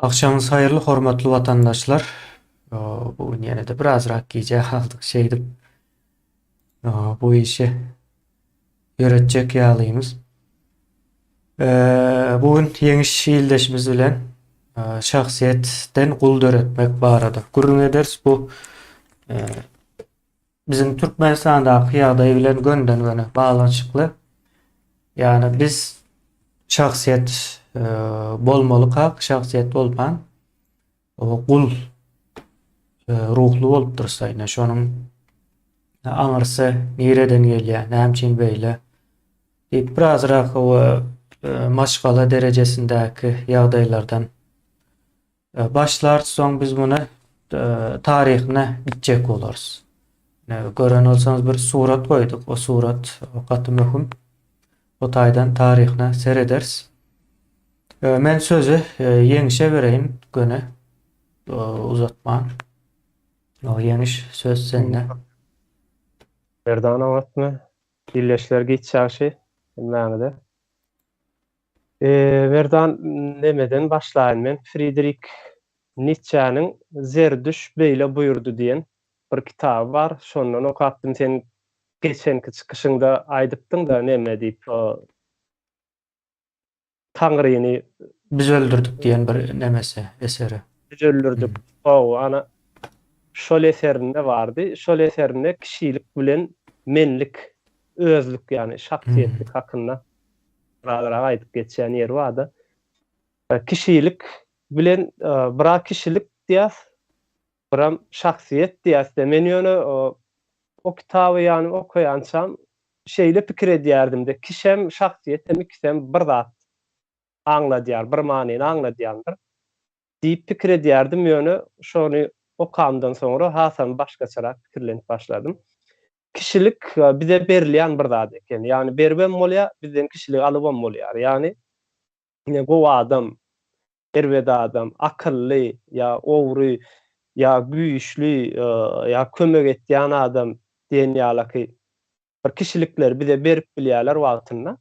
Agşamyňyz haýyrly hormatly watandaşlar. Bu gün ýene-de birazrak gijä galdyk şeýdip bu işi ýöretjek ýalymyz. Bu gün Ýeňiş ildeşimiz bilen şahsyýetden gul döretmek barada gürrüň ederis. Bu biziň Türkmenistandaky ýagdaý bilen gönden-göni baglanyşykly. Ýagny biz şahsyýet e, bolmalykak, şahsyýet bolman, gul e, ruhly bolup dursa, ine şonuň aňyrsy nireden gelýär, näme üçin beýle diýip birazrak o e, maşgala derejesindäki ýagdaýlardan Başlarys soň biz muny taryhyna gitjek bolarys. Gören bolsaňyz bir surat goýduk. O surat gaty möhüm. O taýdan taryhyna serederis. Men sözi Ýeňişe bereýin göni uzatman. O Ýeňiş söz sende. Merdan oňatmy? Ildeşler giç ýagşy hemmäňize. Merdan nemeden başlaýyn men Fridrik Nitşäniň Zerdüş beýle buýurdy diýen bir kitaby bar şondan okapdym sen geçenki çykyşyňda aýdypdyňda neme diýip Taňryny Biz öldürdik diýen bir nemesi eseri. Biz öldürdik hawa ana şol eserinde bardy şol eserinde kişilik bilen menlik özlük ýagny şahsyýetlik hakynda Birazrak aýdyp geçýän ýeri barda. Kişilik bilen bira kişilik diýýäs, biram şahsyýet diýýäs-de. Men ýöne o kitaby ýany okaýançam şeýle pikir edýärdim-de, kişem, şahsyýetem ikisem bir zat aňladýar, bir manyny aňladýandyr. Diýip pikir edýärdim, ýöne şony okamdan soňra hasam başgaçarak pikirlenip başladym. Kişilik bize berilýän bir zat eken. Ýagny beribem bolýar, bizden kişiligi alybam bolýar. Ýagny ine gowy adam, erbet adam, akylly ýa ogry ýa güýçli ýa kömek etýän adam diýen ýalaky bir kişilikleri bize berip bilýärler wagtynda.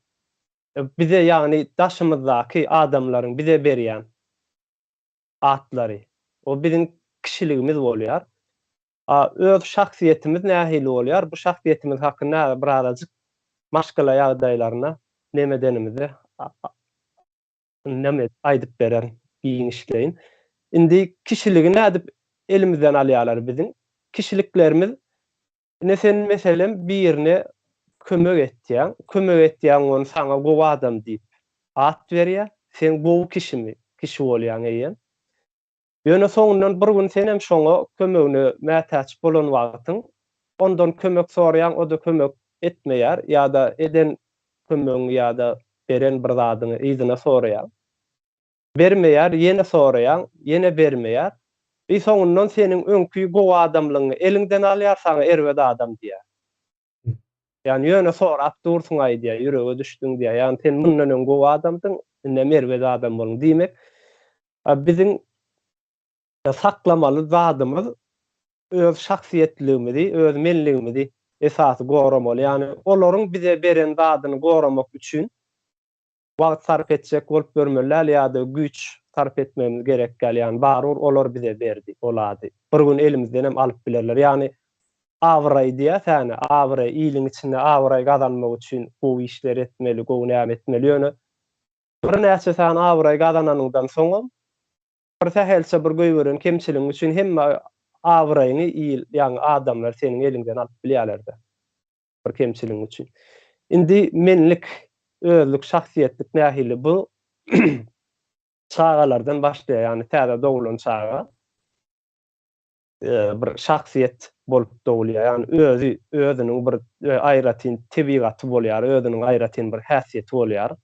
Bize ýagny daşymyzdaky adamlaryň bize berýän atlary, o biziň kişiligimiz bolýar. A öz şahsyýetimiz nähili bolýar? Bu şahsyýetimiz hakynda birazajyk maşgala ýagdaýlaryna neme edenimizde neme aýdyp bererin giňişleýin. Indi kişiligi nädip elimizden alýarlar biziň? Kişiliklerimiz Ine sen meselem birine kömek etýäň, kömek etýäň ony saňa gowy adam diýip at berýär, sen gowy kişimi, kişi bolýaň eýýäm. Ýöne soňundan bir gün senem şoňa kömegine mätäç bolan wagtyň ondan kömek soraýaň o-da kömek etmeýär ýa-da eden kömegiňi ýa-da beren bir zadyňy yzyna soraýaň. Bermeýär, ýene soraýaň, ýene bermeýär. I soňundan seniň öňki gowy adamlygyňy eliňden alýar, saňa erbet adam diýýär. Ýagny ýöne sorap dursuň-aý diýýär, ýürege düşdüň diýýär. Ýagny sen mundan öň gowy adamdyň, indem erbet adam bolduň. Diýmek, biziň saklamaly zadymyz öz şahsyýetligimizi, öz menligimizi esasy goramaly. Ýagny olaryň bize beren zadyny goramak üçin Wagt sarp etjek bolup ýörmeli däl ýa-da güýç sarp etmegimiz gerek däl. Ýagny barybir olar bize berdi ol ady. Bir gün elimizdenem alyp bilerler. Ýagny abraý diýýäs häne, abraý, iliň içinde abraý gazanmak üçin gowy işler etmeli, gowy näme etmeli. Ýöne birnäçe sany abraý gazananyňdan soňam bir sähelçe bir goýberen kemçiligiň üçin hemme abraýyňy il, ýagny adamlar seniň eliňden alyp bilýärler-de. Bir kemçiligiň üçin. Indi menlik, özlük, şahsyýetlik nähili? Bu çagalardan başlaýar, ýagny täze doglan çaga bir şahsyýet bolup dogulýar. Ýagny özi, özüniň bir aýratyn tebigaty bolýar, özüniň aýratyn bir häsiýeti bolýar.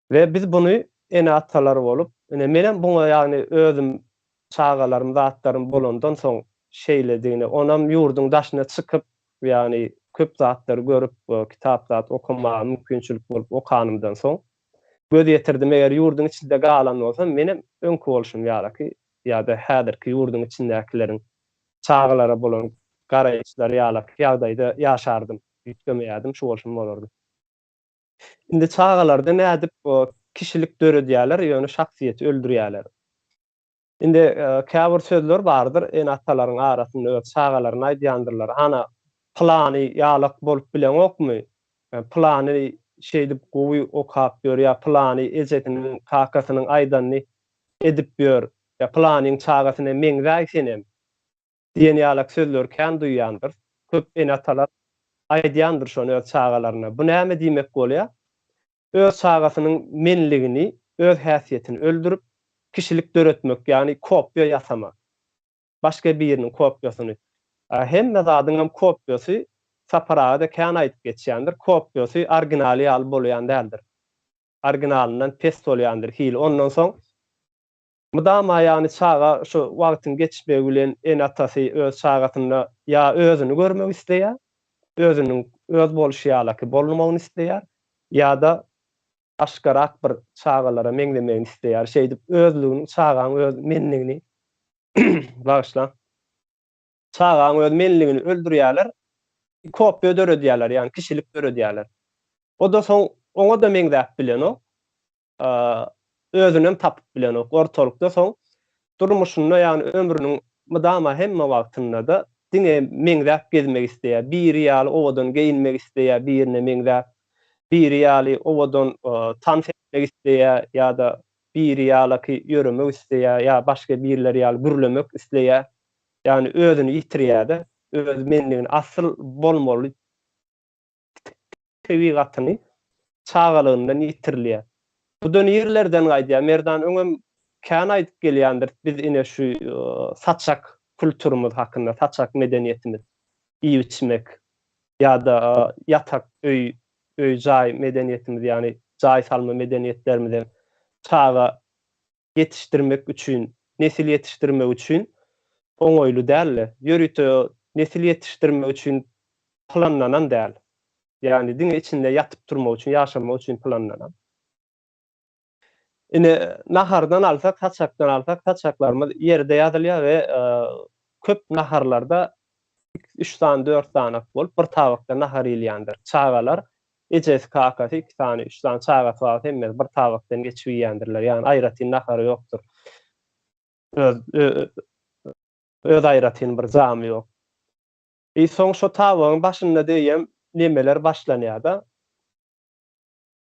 We biz buny ene-atalar bolup, ine menem buňa ýagny özüm çagalarym zatlarym bolandan soň şeýledigini, onam ýurduň daşyna çykyp, ýagny köp zatlary görüp, kitap zat okamaga mümkinçilik bolup okanymdan soň göz ýetirdim, eger ýurduň içinde galan bolsam, menem öňki bolşum ýalaky ýa-da häzirki ýurduň içindäkileriň çagalara bolan garaýyşlary ýalaky ýagdaýda ýaşardym, üýtgemeýärdim, şu bolşum bolardy. Indi çagalarda nädip kişilik döredýärler, ýöne şahsyýeti öldürýärler. Indi käbir sözler bardyr, ene-atalaryň arasynda öz çagalaryna aýdýandyrlar. Hana, pylany ýalak bolup bileňokmy? Pylany şeýdip gowy okap ýör ýa pylany ejesiniň, kakasynyň aýdanyny edip ýör, ýa pylanyň çagasyna meňzäý senem diýen ýalak sözleri kän duýýandyrys. Köp ene-atalar aýdýandyr şony öz çagalaryna. Bu näme diýmek bolýar? Öz çagasynyň menligini, öz häsiýetini öldürip, kişilik döretmek, ýagny kopýa ýasamak. Başga biriniň kopýasyny. Hemme zadyňam kopýasy, Sapar aga-da kän aýdyp geçýändir, kopýasy originaly ýaly bolýan däldir. Originalyndan pes bolýandyr hili. Ondan soň mydama ýagny çaga şu wagtyň geçmegi bilen ene-atasy öz çagasynda ýa özüni görmek isleýär, özüniň öz bolşy ýalaky bolmagyny isleýär, ýa-da başgarak bir çagalara meňzemegini isleýär. Şeýdip özlügini, çagaň öz menligini bagyşlaň. Çagaň öz menligini öldürýärler, kopýa döredýärler, ýagny kişilik döredýärler. O-da soň oňa-da meňzäp bilenok. Özünem tapyp bilenok. Ortalykda soň durmuşynda, ýagny ömrüniň mydama hemme wagtynda-da diňe meňzäp gezmek isleýär. Biri ýaly owadan geýinmek isleýär, birine meňzäp. Biri ýaly owadan tans etmek isleýär ýa-da biri ýalaky ýöremek isleýär ýa başga birileri ýaly gürlemek isleýär. Ýagny özüni ýitirýär-de, öz menligini, asyl bolmaly tebigatyny çagalygyndan ýitirilýär. Bu-da nirlerden gaýdýar? Merdan öňem kän aýdyp gelýändiris biz ine şu saçak kulturymyz hakynda, saçak medeniýetimiz, iýip-içmek ýa-da ýatak öý, öý-jaý medeniýetimiz, ýagny jaý salma medeniýetlerimizem çaga ýetişdirmek üçin, nesil ýetişdirmek üçin oňaýly däldi. Ýörite nesil ýetişdirmek üçin planlanan däl. Ýagny diňe içinde ýatyp turmak üçin, ýaşamak üçin planlanan. Ine, nahardan alsak, saçakdan alsak, saçaklarymyz ýerde ýazylýar we köp naharlarda üç sany, dört sanak bolup bir tabakda nahar iýilýändir. Çagalar ejesi, kakasy, iki sany, üç sany çagasy bar bolsa hemmesi bir tabakdan geçip iýýändirler. Ýagny aýratyn nahary ýokdur. Öz öz aýratyn bir jamy ýok. I soň şo tabagyň başynda diýem nemeler başlanýar-da.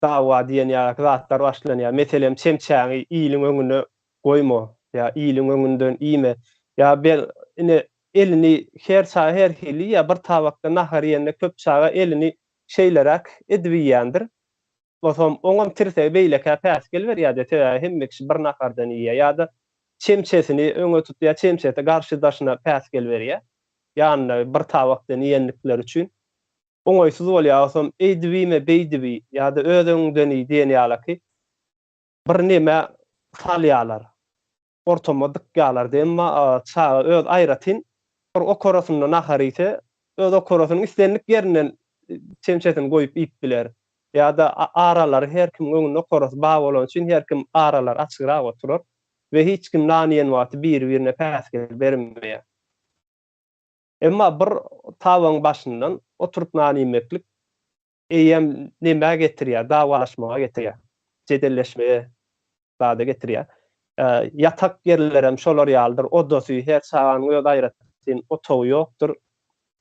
Dawa diýen ýaly zatlar başlanýar. Meselem, çemçäňi iliň öňüne goýma ýa iliň öňünden iýme ýa bel ine elini her çaga her hili iýýär. Bir tabakda nahar iýende köp çaga elini şeýleräk edip iýýändir. Bolsam oňam tirsegi beýlekä päsgel berýär-de, sebäbi hemme kişi bir nahardan iýýär. Ýa-da çemçesini öňe tutýar, çemçesi garşydaşyna päsgel berýär. Ýanynda bir tabakdan iýendikleri üçin. Oňaýsyz bolýar, otam eýdip iýme, beýdip iý ýa-da öz öňüňden iý diýen ýalaky bir neme salýarlar. Ortama dykýarlar emma çaga öz aýratyn bir okarasynda nahar iýse, öz okarasynyň islendik ýerinden çemçesini goýup iýip biler. Ýa-da aralary her kimiň öňünde okarasy bar bolany üçin her kim aralary açygrak oturar we hiç kim nan iýen wagty biri-birine päsgel bermeýär. Emma bir tabagyň başyndan oturyp nan iýmeklik eýýäm nämä getirýär, dawalaşmaga getirýär, jedelleşmege zada getirýär. Ýatak ýerlerem şolar ýalydyr, odasy, her çaganyň öz aýratyn otagy ýokdur.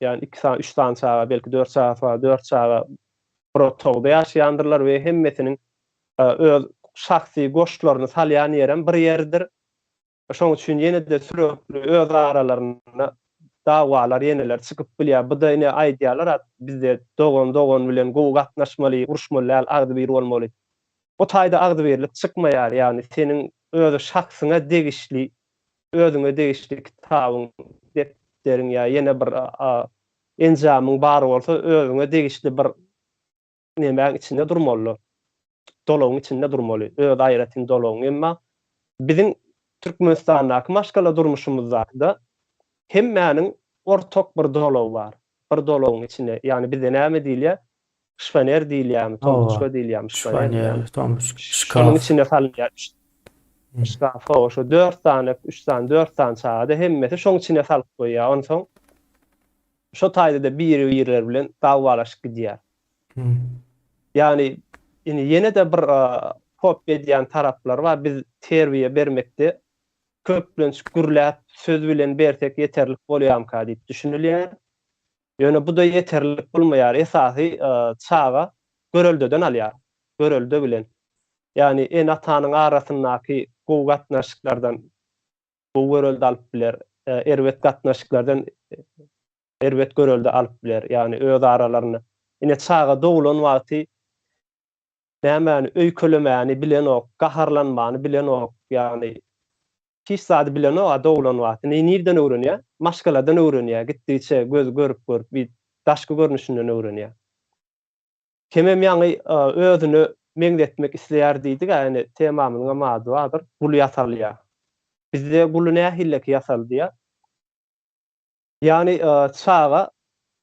Ýagny iki sany, üç sany çaga, belki dört çagasy bar, dört çaga bir otagda ýaşaýandyrlar we hemmesiniň öz şahsy goşlaryny salýan ýerem bir ýerdir. Şoň üçin ýene-de sürekli öz aralarynda dawalar ýeneler çykyp bilýär. Bu-da ine aýdýarlar-a bizde dogan dogan bilen gowy gatnaşmaly, uruşmaly däl, agzybir bolmaly. O taýda agzybirlik çykmaýar, ýagny seniň öz şahsyňa degişli, özüňe degişli kitabyň, depderiň ýa ýene bir enjamyň bar bolsa özüňe degişli bir nemäň içinde durmaly. Dolagyň içinde durmaly. Öz aýratyn dolagyň. Emma biziň Türkmenistandaky maşgala durmuşymyzdakyda hemmäniň ortak bir dolagy bar. Bir dolagyň içinde. Ýagny bizde näme diýilýär? Şifoner diýilýärmi, tombuçka diýilýärmi, şifoner diýilýärmi? Tombuçka, şkaf. Şonuň içine salynýar. Şkaf, hawa, şo dört sany, üç sany, dört sany çaga-da hemmesi şoň içine salyp goýýar. Onsoň şo taýda-da biri-birleri bilen dawalaşyp gidýär. Ýagny indi ýene-de bir kop edýän taraplary bar. Biz terbiýe bermekde. Köplenç gürläp, söz bilen bersek ýeterlik bolýarmyka diýip düşünilýär. Ýöne bu-da ýeterlik bolmaýar. Esasy çaga göreldeden alýar. Görelde bilen. Ýagny ene-atanyň arasyndaky gowy gatnaşyklardan gowy görelde alyp biler, erbet gatnaşyklardan erbet görelde alyp biler. Ýagny öz aralarynda. Ine çaga doglan wagty Nämäni öýkelemäni bilenok, gaharlanmany bilenok, ýagny hiç zady bilenok-a doglan wagty. Indi nirden öwrenýär? Maşgaladan öwrenýär, gitdigiçe göz görüp-görüp bir daşky görnüşinden öwrenýär. Hemem ýaňy özüne meňzetmek isleýär diýdik-ä, ine temamyzyňam ady bardyr, gul ýasalýar. Bizde guly nähilleki ýasaldýar? Ýagny çaga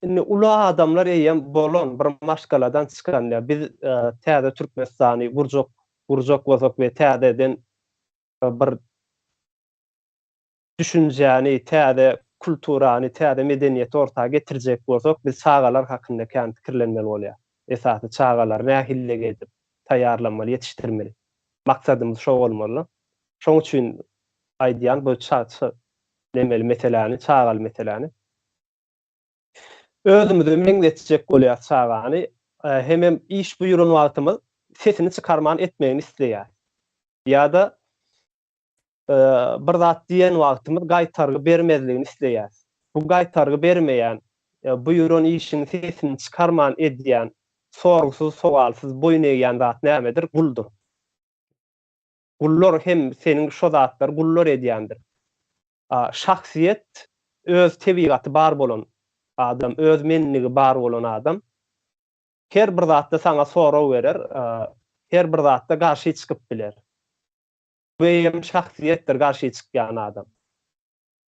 indi uly adamlar eýýäm bolan bir maşgaladan çykan ýa biz täze Türkmenistany gurjak gurjak bolsak we täzeden bir düşünjäni, täze kulturany, täze medeniýeti orta getirjek bolsak biz çagalar hakynda kän pikirlenmeli bolýar. Esasy çagalary nähillik edip taýýarlamaly, ýetişdirmeli. Maksadymyz şo bolmaly. Şoň üçin aýdýan bu nemeli meseläni, çagaly meseläni. Özümize meňzetjek bolýas çagany, hemem iş buýran wagtymyz sesini çykarman etmegini isleýäs. Ýa-da bir zat diýen wagtymyz gaýtargy bermezligini isleýäs. Bu gaýtargy bermeýän, buýran işiňi sesini çykarman edýän, sorgusyz-sowalsyz boýun egýän zat nämedir? Guldur. Gullar hem seniň şo zatlary gullar edýändir. A şahsyýet öz tebigaty bar bolan adam, öz menligi bar bolan adam her bir zatda saňa sorag berer, her bir zatda garşy çykyp biler. Bu hem şahsyýetdir garşy çykýan adam.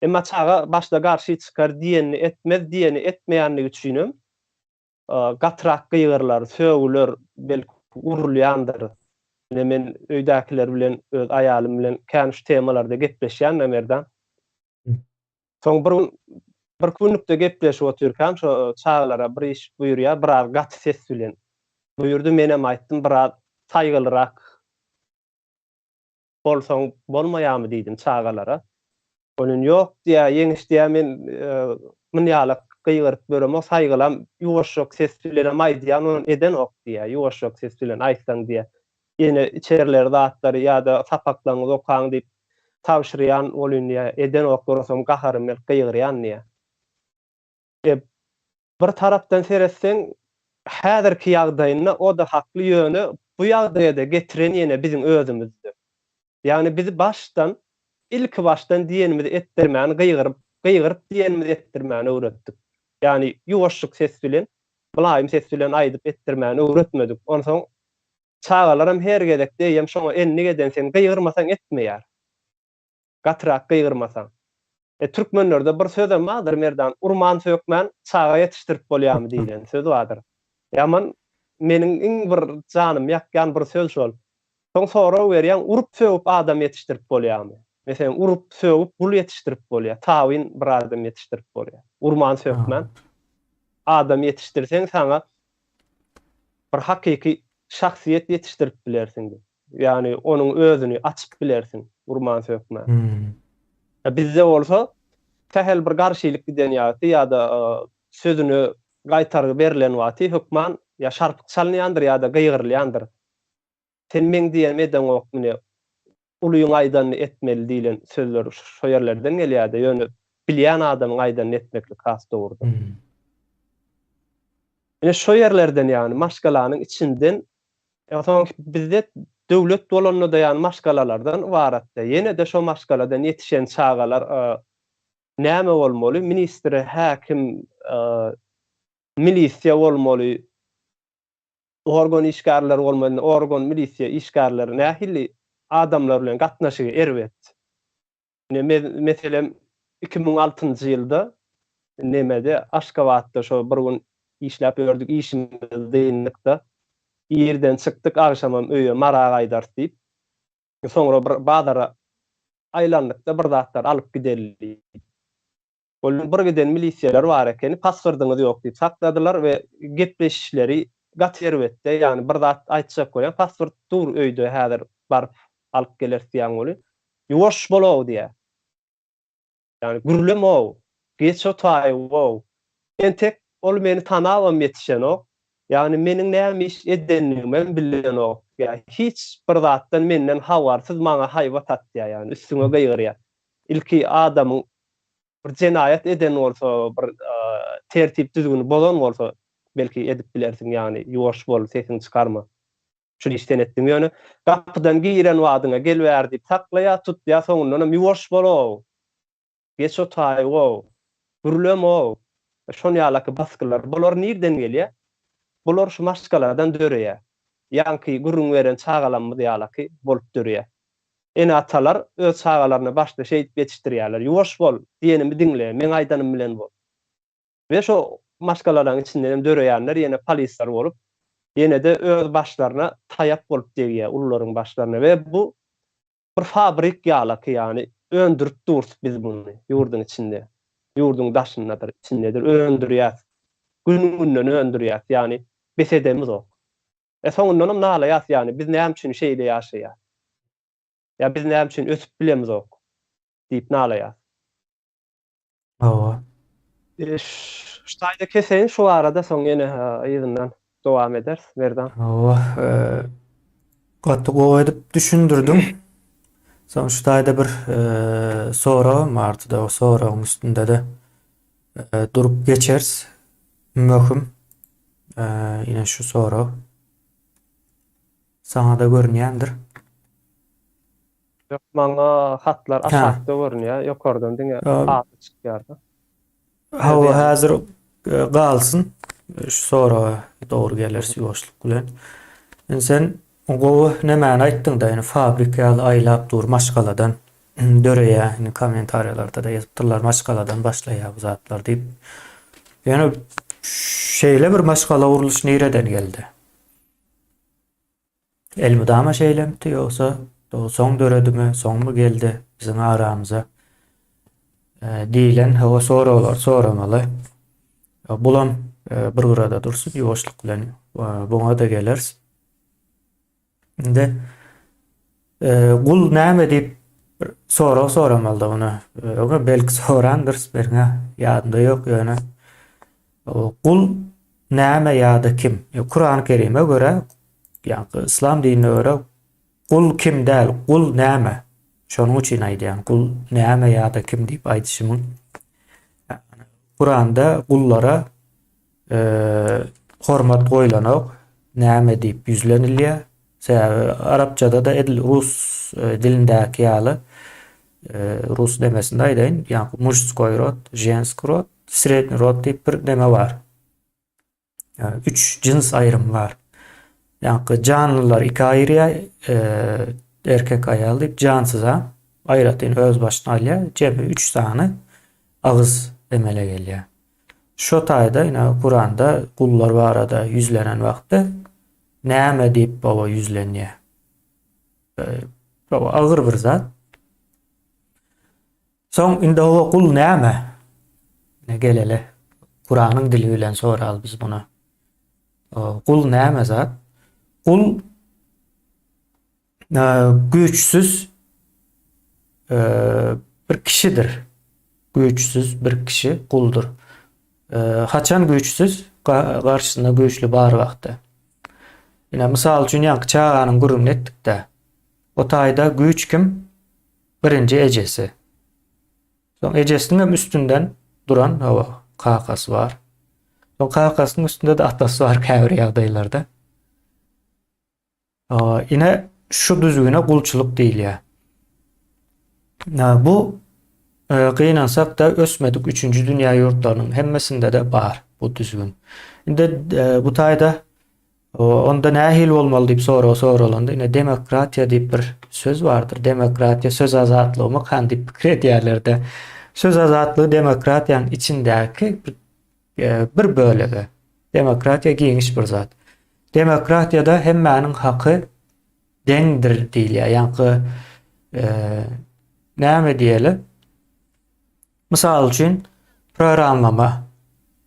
Emma çaga başda garşy çykar diýenini etmez, diýeni etmeýänligi üçinem Gatyrak gygyrylar, sögüler, belki urulýandyr. Ine men öýdäkiler bilen, öz aýalym bilen kän şu temalarda gepleşýän-de Merdan. Soň bir gün, birki günlükde gepleşip otyrkam şo çagalara bir iş buýurýar, biraz gaty ses bilen buýurdy, menem aýtdym, biraz saýgylyrak bolsaň bolmaýarmy diýdim çagalara. Onuň ýok diýýär, Ýeňiş diýýär, men munýalak gygyryp ýöremok, saýgylam ýuwaşjak ses bilenem aýdýan, ony edenok diýýär, ýuwaşjak ses bilen aýtsaň diýýär. Ýene içerileri zatlary ýa-da sapaklaryňyzy okaň diýip tabşyrýan bolýun diýýär, edenok görseň gaharym gelip gygyrýan diýýär. E, bir tarapdan seretseň, häzirki ýagdaýynda o-da hakly, ýöne bu ýagdaýa-da getiren ýene biziň özümizdir. Ýagny bizi başdan, ilki başdan diýenimizi etdirmäni gygyryp, gygyryp diýenimizi etdirmäni öwretdik. Ýagny ýuwaşjyk ses bilen, mylaýym ses bilen aýdyp etdirmäni öwretmedik. Onsoň çagalaram her gezekde eýýäm şoňa endik eden sen gygyrmasaň etmeýär. Gatyrak gygyrmasaň. E türkmenlerde bir sözem bardyr Merdan, urman sökmän çaga ýetişdirip bolýarmy diýlen söz bardyr. Ýaman meniň iň bir janymy ýakýan bir söz şol. Soň sorag berýäň urup sögüp adam ýetişdirip bolýarmy? Meselem urup sögüp gul ýetişdirip bolýar, tabyn bir adam ýetişdirip bolýar. Urman sökmän adam ýetişdirseň saňa bir hakyky şahsyýet ýetişdirip bilersiň. Ýagny onuň özüni açyp bilersiň, urman sökmän. Bizde bolsa sähel bir garşylyk giden ýagty ýa-da sözüne gaýtargy berlen wagty hökman ýa şarpyk çalynýandyr ýa-da gygyrylýandyr. Sen meň diýenimi edeňok mine ulyň aýdanyny etmeli diýlen sözler şo ýerlerden gelýärde ýöne bilýän adamyň aýdanyny etmeklik has dogrudyr. Ine şo ýerlerden ýagny maşgalanyň içinden Soň bizde döwlet bolanda-da ýagny maşgalalardan ybaratdy. Ýene-de şo maşgaladan ýetişen çagalar näme bolmaly? Ministr, häkim, milisiýa bolmaly, organ işgärleri bolmaly. Indi organ, milisiýa işgärleri nähili adamlar bilen gatnaşygy erbet. Ine, meselem, 2006-njy ýylda nemede, Aşgabatda şo bir gün işläp ýördük, işimizi dyndyk-da, irden çykdyk, agşamam öýe, Mara gaýdarys diýip. Soňra bir bazara aýlandyk-da, bir zatlar alyp gideli diýip. Ol bir giden milisiýalar bar ekeni, pasportyňyz ýok diýip sakladylar we gepleşişleri gaty erbetdi. Ýagny bir zat aýtjak bolýaň, pasport dur öýde häzir baryp alyp geleris diýýäň welin, ýuwaş bol-ow diýýär. Ýagny gürlem-ow, geç o taýy-ow. Entek ol meni tanabam ýetişenok. Ýagny meniň näme iş edenligimem bilenok. Ýa hiç bir zatdan menden habarsyz maňa haýbat atýar, ýagny üstüňe gygyrýar. Ilki adamyň bir jenaýat eden bolsa, bir tertip-düzgüni bozan bolsa, belki edip bilersiň, ýagny ýuwaş bol, sesiňi çykarma. Şul işi sen etdiň. Ýöne gapydan giren badyňa gel bäri diýip saklaýar, tutýar, soňundanam ýuwaş bol-ow, geç o taýy-ow, gürleme-ow. Şon ýalaky basgylar. Bular nirden gelýär? Bular şu maşgaladan döreýär. Ýaňky gürrüň beren çagalamyz ýalaky bolup döreýär. Ene-atalar öz çagalaryny başda şeýdip ýetişdirýärler, Ýuwaş bol, diýenimi diňle, meň aýdanym bilen bol. We şo maşgalalaryň içinden hem döreýänler ýene polisler bolup, ýene-de öz başlaryna taýak bolup degýär, ulularyň başlaryna we bu bir fabrik ýalaky, ýagny öndürip durus biz muny ýurduň içinde, ýurduň daşyndadyr, içindedir, öndürýäs. Gün-günden öndürýäs, ýagny bes edemizok. E soňundanam nalaýas, ýagny biz näme üçin şeýle ýaşaýas? Ýa biz näme üçin ösüp bilemizok? diýip nalaýas. Hawa. Şu taýda keseýin şu arada soň ýene yzyndan dowam ederis Merdan. Hawa. Gaty gowy edip düşündirdiň. Soň şu taýda bir soragym bardy-da, o soragyň üstünde-de durup geçeris. Möhüm. Ine şu sorag. Saňa-da görünýändir. Ýok, maňa hatlar aşakda görünýär, ýokardan diňe ady çykýar-da. Hawa, häzir e, galsyn. Şu soraga dogry geleris ýuwaşlyk bilen. Indi sen gowy nämäni aýtdyň-da, ýöne fabrik ýaly aýlap dur maşgaladan döreýär. Indi kommentariýalarda-da ýazypdyrlar, maşgaladan başlaýar bu zatlar diýip. Ýöne şeýle bir maşgala gurluş nireden geldi? Elmydama şeýlemidi ýogsa soň döredimi, soňmy geldi biziň aramyza diýlen hawa soraglary soramaly. Bulam bir gyrada dursun ýuwaşlyk bilen buňa-da geleris. Indi gul näme diýip bir sorag soramalyda ony. Öňe belki sorandyrys berňä ýadymda ýok ýöne gul näme ýa-da kim? Kurany Kerime görä, ýa-da Yslam dinine görä gul kim däl, gul näme? Şonuň üçin aýdýan, gul näme ýa-da kim diýip aýdyşymyň. Kuranda gullara e, hormat goýlanok, näme diýip ýüzlenilýär. Sebäbi arapçada-da edil rus e, dilindäki ýaly e, rus demesinde aýdaýyn, ýa-ni mужской rod, ženski rod, sredniý rod diýip bir deme bar. Üç jyns aýrymy bar. Ýaňky janlylar iki aýyrýar, e, erkek aýal diýip, jansyza aýratyn öz başyna alýar. Jemi üç sany agyz emele gelýär. Şo taýda ine Kuranda gullar barada ýüzlenen wagtda näme diýip baba ýüzlenýär. E, baba agyr bir zat. Soň indi hawa gul näme? Ine geleli. Kuranyň dili bilen soraly biz buna. Gul näme zat? Gul güýçsüz bir kişidir. Güýçsüz bir kişi guldur. Haçan güýçsüz? Garşysynda güýçli bar wagty. Ine mysal üçin ýaňky çaganyň gürrüňini etdik-de. O taýda güýç kim? Birinji ejesi. Soň ejesiniň hem üstünden duran hawa kakasy bar. Soň kakasynyň üstünde-de atasy bar käbir ýagdaýlarda. Ine şu düzgüne gulçulyk diýilýär. Bu e, gynansak-da ösmedik üçünji dünýä ýurtlarynyň hemmesinde-de bar bu düzgün. Indi e, bu taýda Onda nähili bolmaly diýip sorag soralanda, ine demokratiýa diýip bir söz bardyr. Demokratiýa söz azatlygymykan diýip pikir edýärler-de. Söz azatlygy demokratiýanyň içindäki bir, e, bir bölegi. Demokratiýa giňiş bir zat. Demokratiýada hemmäniň haky deňdir diýilýär. Ýaňky e, näme diýeli? Mysal üçin, programlama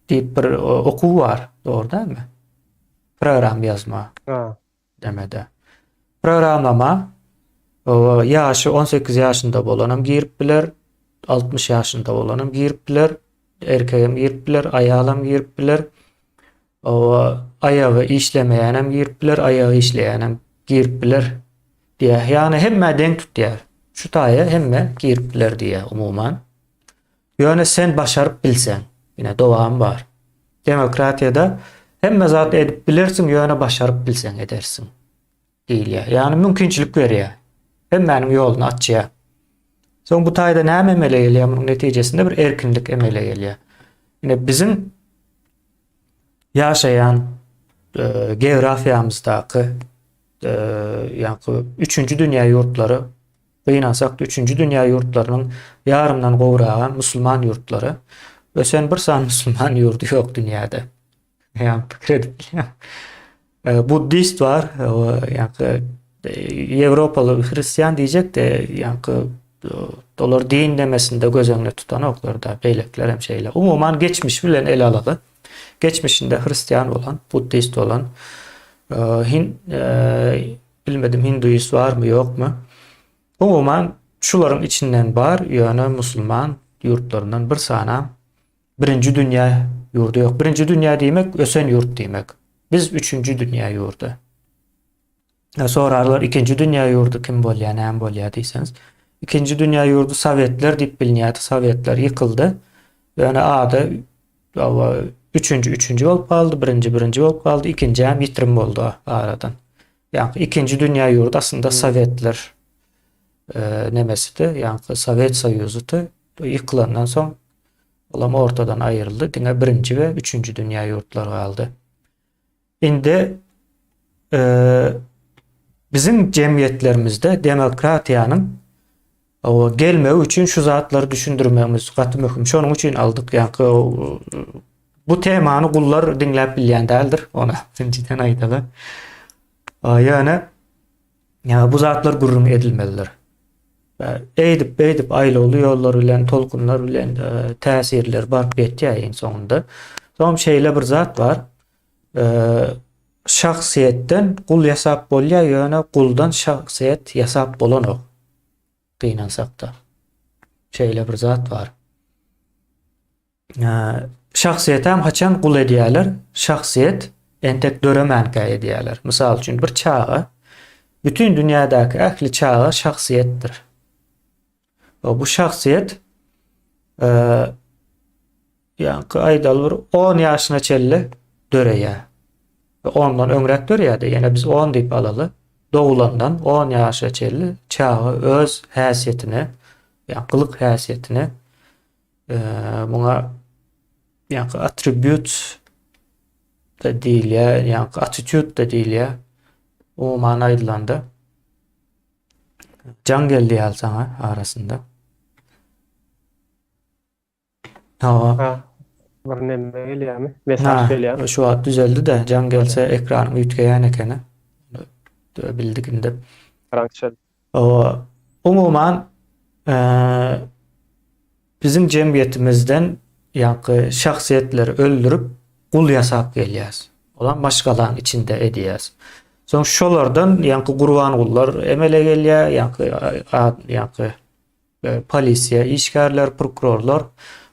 diýip bir okuw bar, dogry dälmi? Program ýazma. Ha. Demede. Programlama ýaşy 18 ýaşynda bolanam girip biler. 60 ýaşynda bolanam girip biler, erkegem girip biler, aýalam girip biler. Owa, aýagy işlemeýänem girip biler, aýagy işleýänem girip biler diýýär. Ýagny hemmä deň tutýar. Şu taýa hemme girip biler diýýär umuman. Ýöne sen başaryp bilseň, ine dowamy bar. Demokratiýada hemme zat edip bilersiň, ýöne başaryp bilseň edersiň diýilýär. Ýagny mümkinçilik berýär. Hemmäniň ýoluny açýar. Soň bu taýda näme emele gelýär? Munuň netijesinde bir erkinlik emele gelýär. Ine biziň ýaşaýan e, geografiýamyzdaky e, ýa-da üçünji dünýä ýurtlary Gynansak-da, üçünji dünýä ýurtlarynyň ýarymdan gowragy musulman ýurtlary. Ösen bir sany musulman ýurdy ýok dünýäde. Ýa pikir edip bilýän. E, buddist bar, ýa-da ýewropaly hristian diýjek-de, ýa-da olar din demesinde göz öňünde tutanoklar da, beýlekiler hem şeýle. Umuman geçmiş bilen ele alaly. Geçmişinde hristian bolan, buddist bolan, e, hin e, Bilmedim hinduist barmy ýokmy. Umuman şularyň içinden bar ýöne musulman ýurtlaryndan bir sanam birinji dünýä ýurdy ýok. Birinji dünýä diýmek ösen ýurt diýmek. Biz üçünji dünýä ýurdy. Sorarlar ikinji dünýä ýurdy kim bolýar, näme bolýar diýseňiz. Ikinji dünýä ýurdy sowetler diýip bilinýärdi. Sowetler ýykyldy. Ýöne ady Hawa, üçünji üçünji bolup galdy, birinji birinji bolup galdy, ikinji hem ýitirim boldy aradan. Ýagny ikinji dünýä ýurdy aslynda sowetler e, nemesidi, ýagny Sowet Soýuzydy. Ýykylandan soň olam ortadan aýryldy. Diňe birinji we üçünji dünýä ýurtlary galdy. Indi e, biziň jemgyýetlerimizde demokratiýanyň o gelmegi üçin şu zatlary düşündirmegimiz gaty möhüm. Şonuň üçin aldyk. Ýa-da bu temany gullar diňläp bilýän däldir. Ony birinjiden aýdaly. Ýöne ýa bu zatlar gürrüň edilmelidir. Eýdip, beýdip aýlawly ýollar bilen, tolkunlar bilen e, täsirler baryp ýetýär iň soňunda. Soň şeýle bir zat bar. E, şahsyýetden gul ýasap bolýar, ýöne guldan şahsyýet ýasap bolanok. Gynansakda. Şeýle bir zat bar. Şahsyýetem haçan gul edýärler? Şahsyýet entek döremänkä edýärler. Mysal üçin bir çaga bütin dünýädäki ähli çaga şahsyýetdir. Bu şahsyýet e, ýaňky aýdaly bir 10 ýaşyna çenli döreýär. Ondan öňräk döreýär-de, ýene biz 10 diýip alaly. Doglandan 10 ýaşa çenli çaga öz häsiýetine, ýa gylyk häsiýetine Muňa ýaňky atribut da diýilýär, ýaňky attitude da diýilýär. Umuman aýdylanda jaň geldi ýaly saňa arasynda. Hawa. Ha, bir neme gelýärmi? Mesaj gelýär. Şu wagt düzeldi-de, jaň gelse ekranyň üýtgeýän ekeni. Bildik indi. Ekran Hawa, umuman, biziň jemgyýetimizden ýaňky şahsyýetleri öldürip, gul ýasap gelýäs. Olam maşgalaň içinde edýäs. Soň şolardan ýaňky Gurbangullar emele gelýär, ýaňky ýaňky polisiýa işgärler, prokurorlar.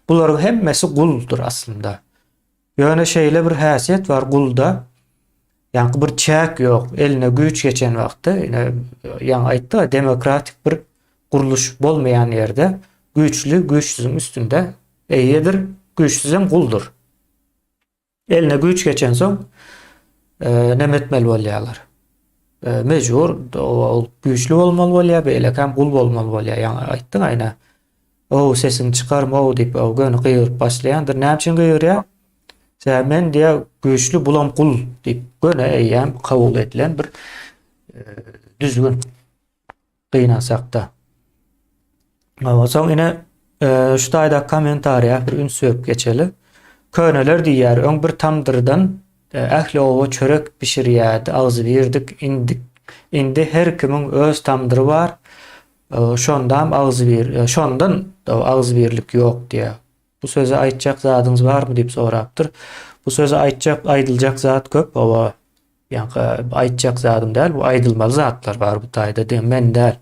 Bularyň hemmesi guldur aslynda. Ýöne şeýle bir häsiýet bar gulda, ýaňky bir çäk ýok, eline güýç geçen wagtda, ine ýaňy aýtdyk, demokratik bir gurluş bolmaýan ýerde güýçli güýçsüziň üstünde eýedir, güýçsüzem guldur. Eline güýç geçensoň, e, neme etmeli bolýarlar? E, mejbur ol güýçli bolmaly bolýar, beýlekem gul bolmaly bolýar. Ýaňy aýtdyň aýna. Ow, sesiňi çykarma-ow diýip, ow, göni gygyryp başlaýandyr. Näme üçin gygyrýar? Sebäbi men diýýär, güýçli, bulam gul diýip, göni eýýäm kabul edilen bir e, düzgün. Gynansakda. Hawa, soň ine e, şu taýda kommentariýa bir üns berip geçeli. Köneler diýýär, öň bir tamdyrdan e, ähli oba çörek bişirýärdi, agzybirdik, indi indi her kimiň öz tamdyry bar. Şondam agzybir, şondan agzybirlik ýok diýýär. Bu söze aýtjak zadyňyz barmy diýip sorapdyr. Bu söze aýtjak, aýdyljak zat köp, hawa. Ýaňky aýtjak zadym däl, bu aýdylmaly zatlar bar bu taýda diýen men däl.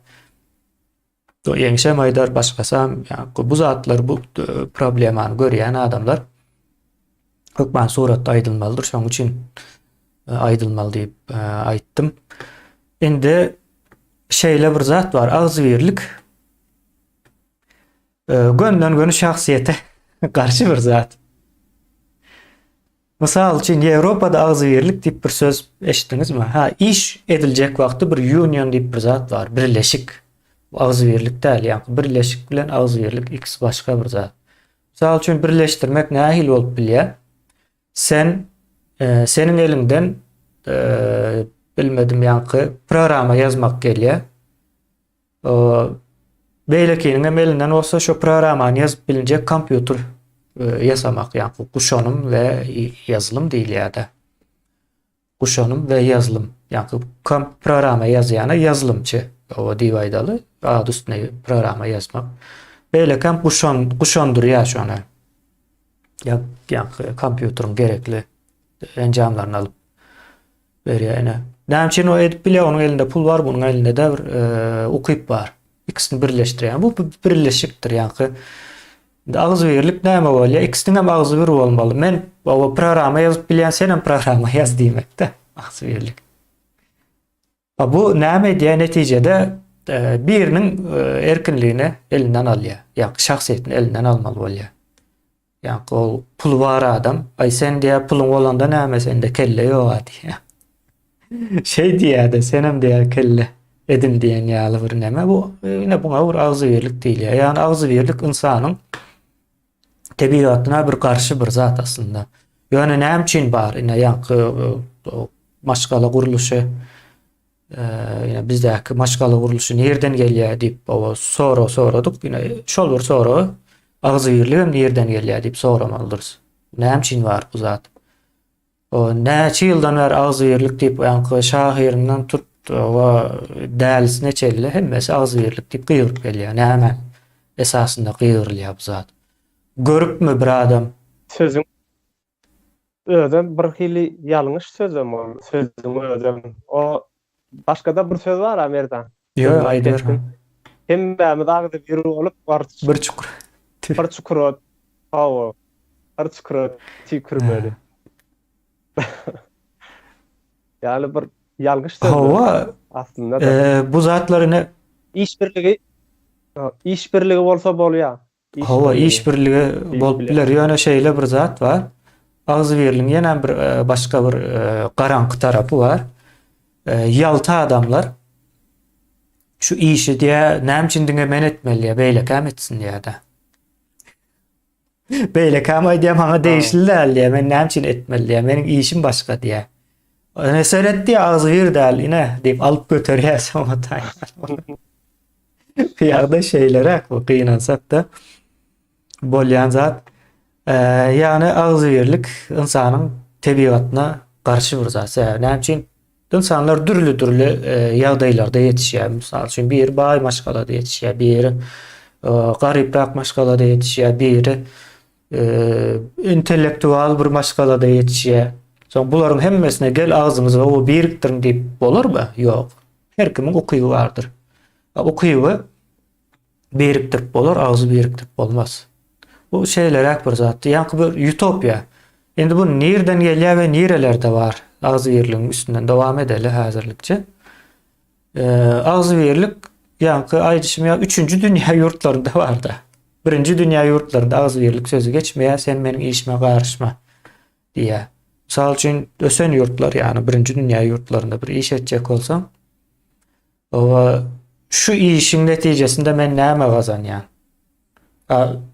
Ýeňşem aýdar, başgasam, ýa bu zatlar bu problemany görýän adamlar hökman suratda aýdylmalydyr. Şonuň üçin aýdylmaly diýip aýtdym. Indi şeýle bir zat bar, agzybirlik gönden-göni şahsyýete garşy bir zat. Mysal üçin, Ýewropada agzybirlik diýip bir söz eşitdiňizmi? Ha, iş ediljek wagty bir union diýip bir zat bar, birleşik. Bu agzybirlik däl, ýaňky birleşik bilen agzybirlik ikisi başga bir zat. Mysal üçin, birleşdirmek nähili bolup bilýär? Sen, e, seniň eliňden e, bilmedim ýaňky programma ýazmak gelýär. Beýlekiniň hem elinden bolsa şu programmany ýazyp bilinjek kompýuter e, ýasamak, ýagny guşanym we ýazylym diýilýär-de. Guşanym we ýazylym. Ýagny programma ýazýana ýazylymçy o diýip aýdaly, ady üstüne programma ýazmak. Beýleki hem guşan guşandyrýar şony. Ýagny kompýuteriň gerekli enjamlaryny alyp Berýär ine. Näme üçin o edip bilýär? Onuň elinde pul bar, bunuň elinde-de bir e, ukyp bar. Ikisini birleşdirýär. Bu birleşikdir, ýaňky. Indi agzybirlik näme bolýar? Ikisiniň hem agzy bir bolmaly. Men o programma ýazyp bilýän, sen hem programma ýaz diýmekde. Agzybirlik. A bu näme edýär netijede e, biriniň e, erkinligini elinden alýar. Ýa şahsyýetini elinden almaly bolýar. Ýaňky ol puly bar adam, aý sen diýýär puluň bolanda näme sende kelle ýoga diýýär. Şeý diýýär-de, senem diýýär kelle edin diýen ýaly bir näme bu ine buňa bir agzybirlik diýilýär. Ýagny agzybirlik ynsanyň tebigatyna bir garşy bir zat aslynda. Ýöne näme üçin bar? Ine ýaňky maşgala gurluşy Ýa bizdäki maşgala gurluşy nirden gelýär diýip oba sorag soradyk. Ýene şol bir soragy agzybirlik hem nirden gelýär diýip soramalydyrys. Näme üçin bar bu zat? O näçe ýyldan bäri agzybirlik diýip ýaňky şahyryndan tut oba dälisine çenli hemmesi agzybirlik diýip gygyryp gelýär. Näme esasynda gygyrylýar bu zat? Görüpmi bir adam? Sözüň Özem bir hili ýalňyş sözem ol sözüň özem. O başgada bir söz bar-a Merdan. Ýok, aýdyber. Hemmämiz agzy bir bolup bir çukur. Bir çukura hawa. Bir çukura tüýkürmeli. Ýaly bir ýalňyş söz. Hawa. Aslynda da. Bu zatlar ine iş birligi iş birligi bolsa bolýar. Hawa, iş birligi bolup biler. Ýöne şeýle bir zat bar. Agzybirligiň ýene bir e, başga bir e, garaňky tarapy bar. E, ýalta adamlar şu işi diýä, näme üçin diňe men etmeli diýä, beýlekäm etsin diýä-de. Beýlekäm aýdýar, maňa degişli däl diýä, men näme üçin etmeli diýä, meniň işim başga diýä. Ine seret diýä, agzybir däl, ine diýip alyp göterýär soňa taýyn. Bu ýagdaý şeýleräk bu gynansak-da bolýan zat. Ýagny agzybirlik ynsanyň tebigatyna garşy bir zat. Sebäbi näme üçin? Ynsanlar dürli-dürli ýagdaýlarda ýetişýär. Mysal üçin, biri baý maşgalada ýetişýär, biri garyprak maşgalada ýetişýär, biri intellektual bir maşgalada ýetişýär. Soň bularyň hemmesine gel agzyňyzy oba birikdiriň diýip bolarmy? Ýok. Her kimiň ukyby bardyr. Ukyby birikdirip bolar, agzy birikdirip bolmaz. Bu şeýleräk bir zatdy. Ýaňky bir utopiýa. Indi bu nirden gelýär we nirelerde bar? Agzybirligiň üstünden dowam edeli häzirlikçe. Agzybirlik ýaňky aýdyşym ýaly üçünji dünýä ýurtlarynda barda. Birinji dünýä ýurtlarynda agzybirlik sözi geçmeýär, sen meniň işime garyşma diýýär. Mysal üçin, ösen ýurtlar, ýagny birinji dünýä ýurtlarynda bir iş etjek bolsaň, oba şu işiň netijesinde men näme gazanýan?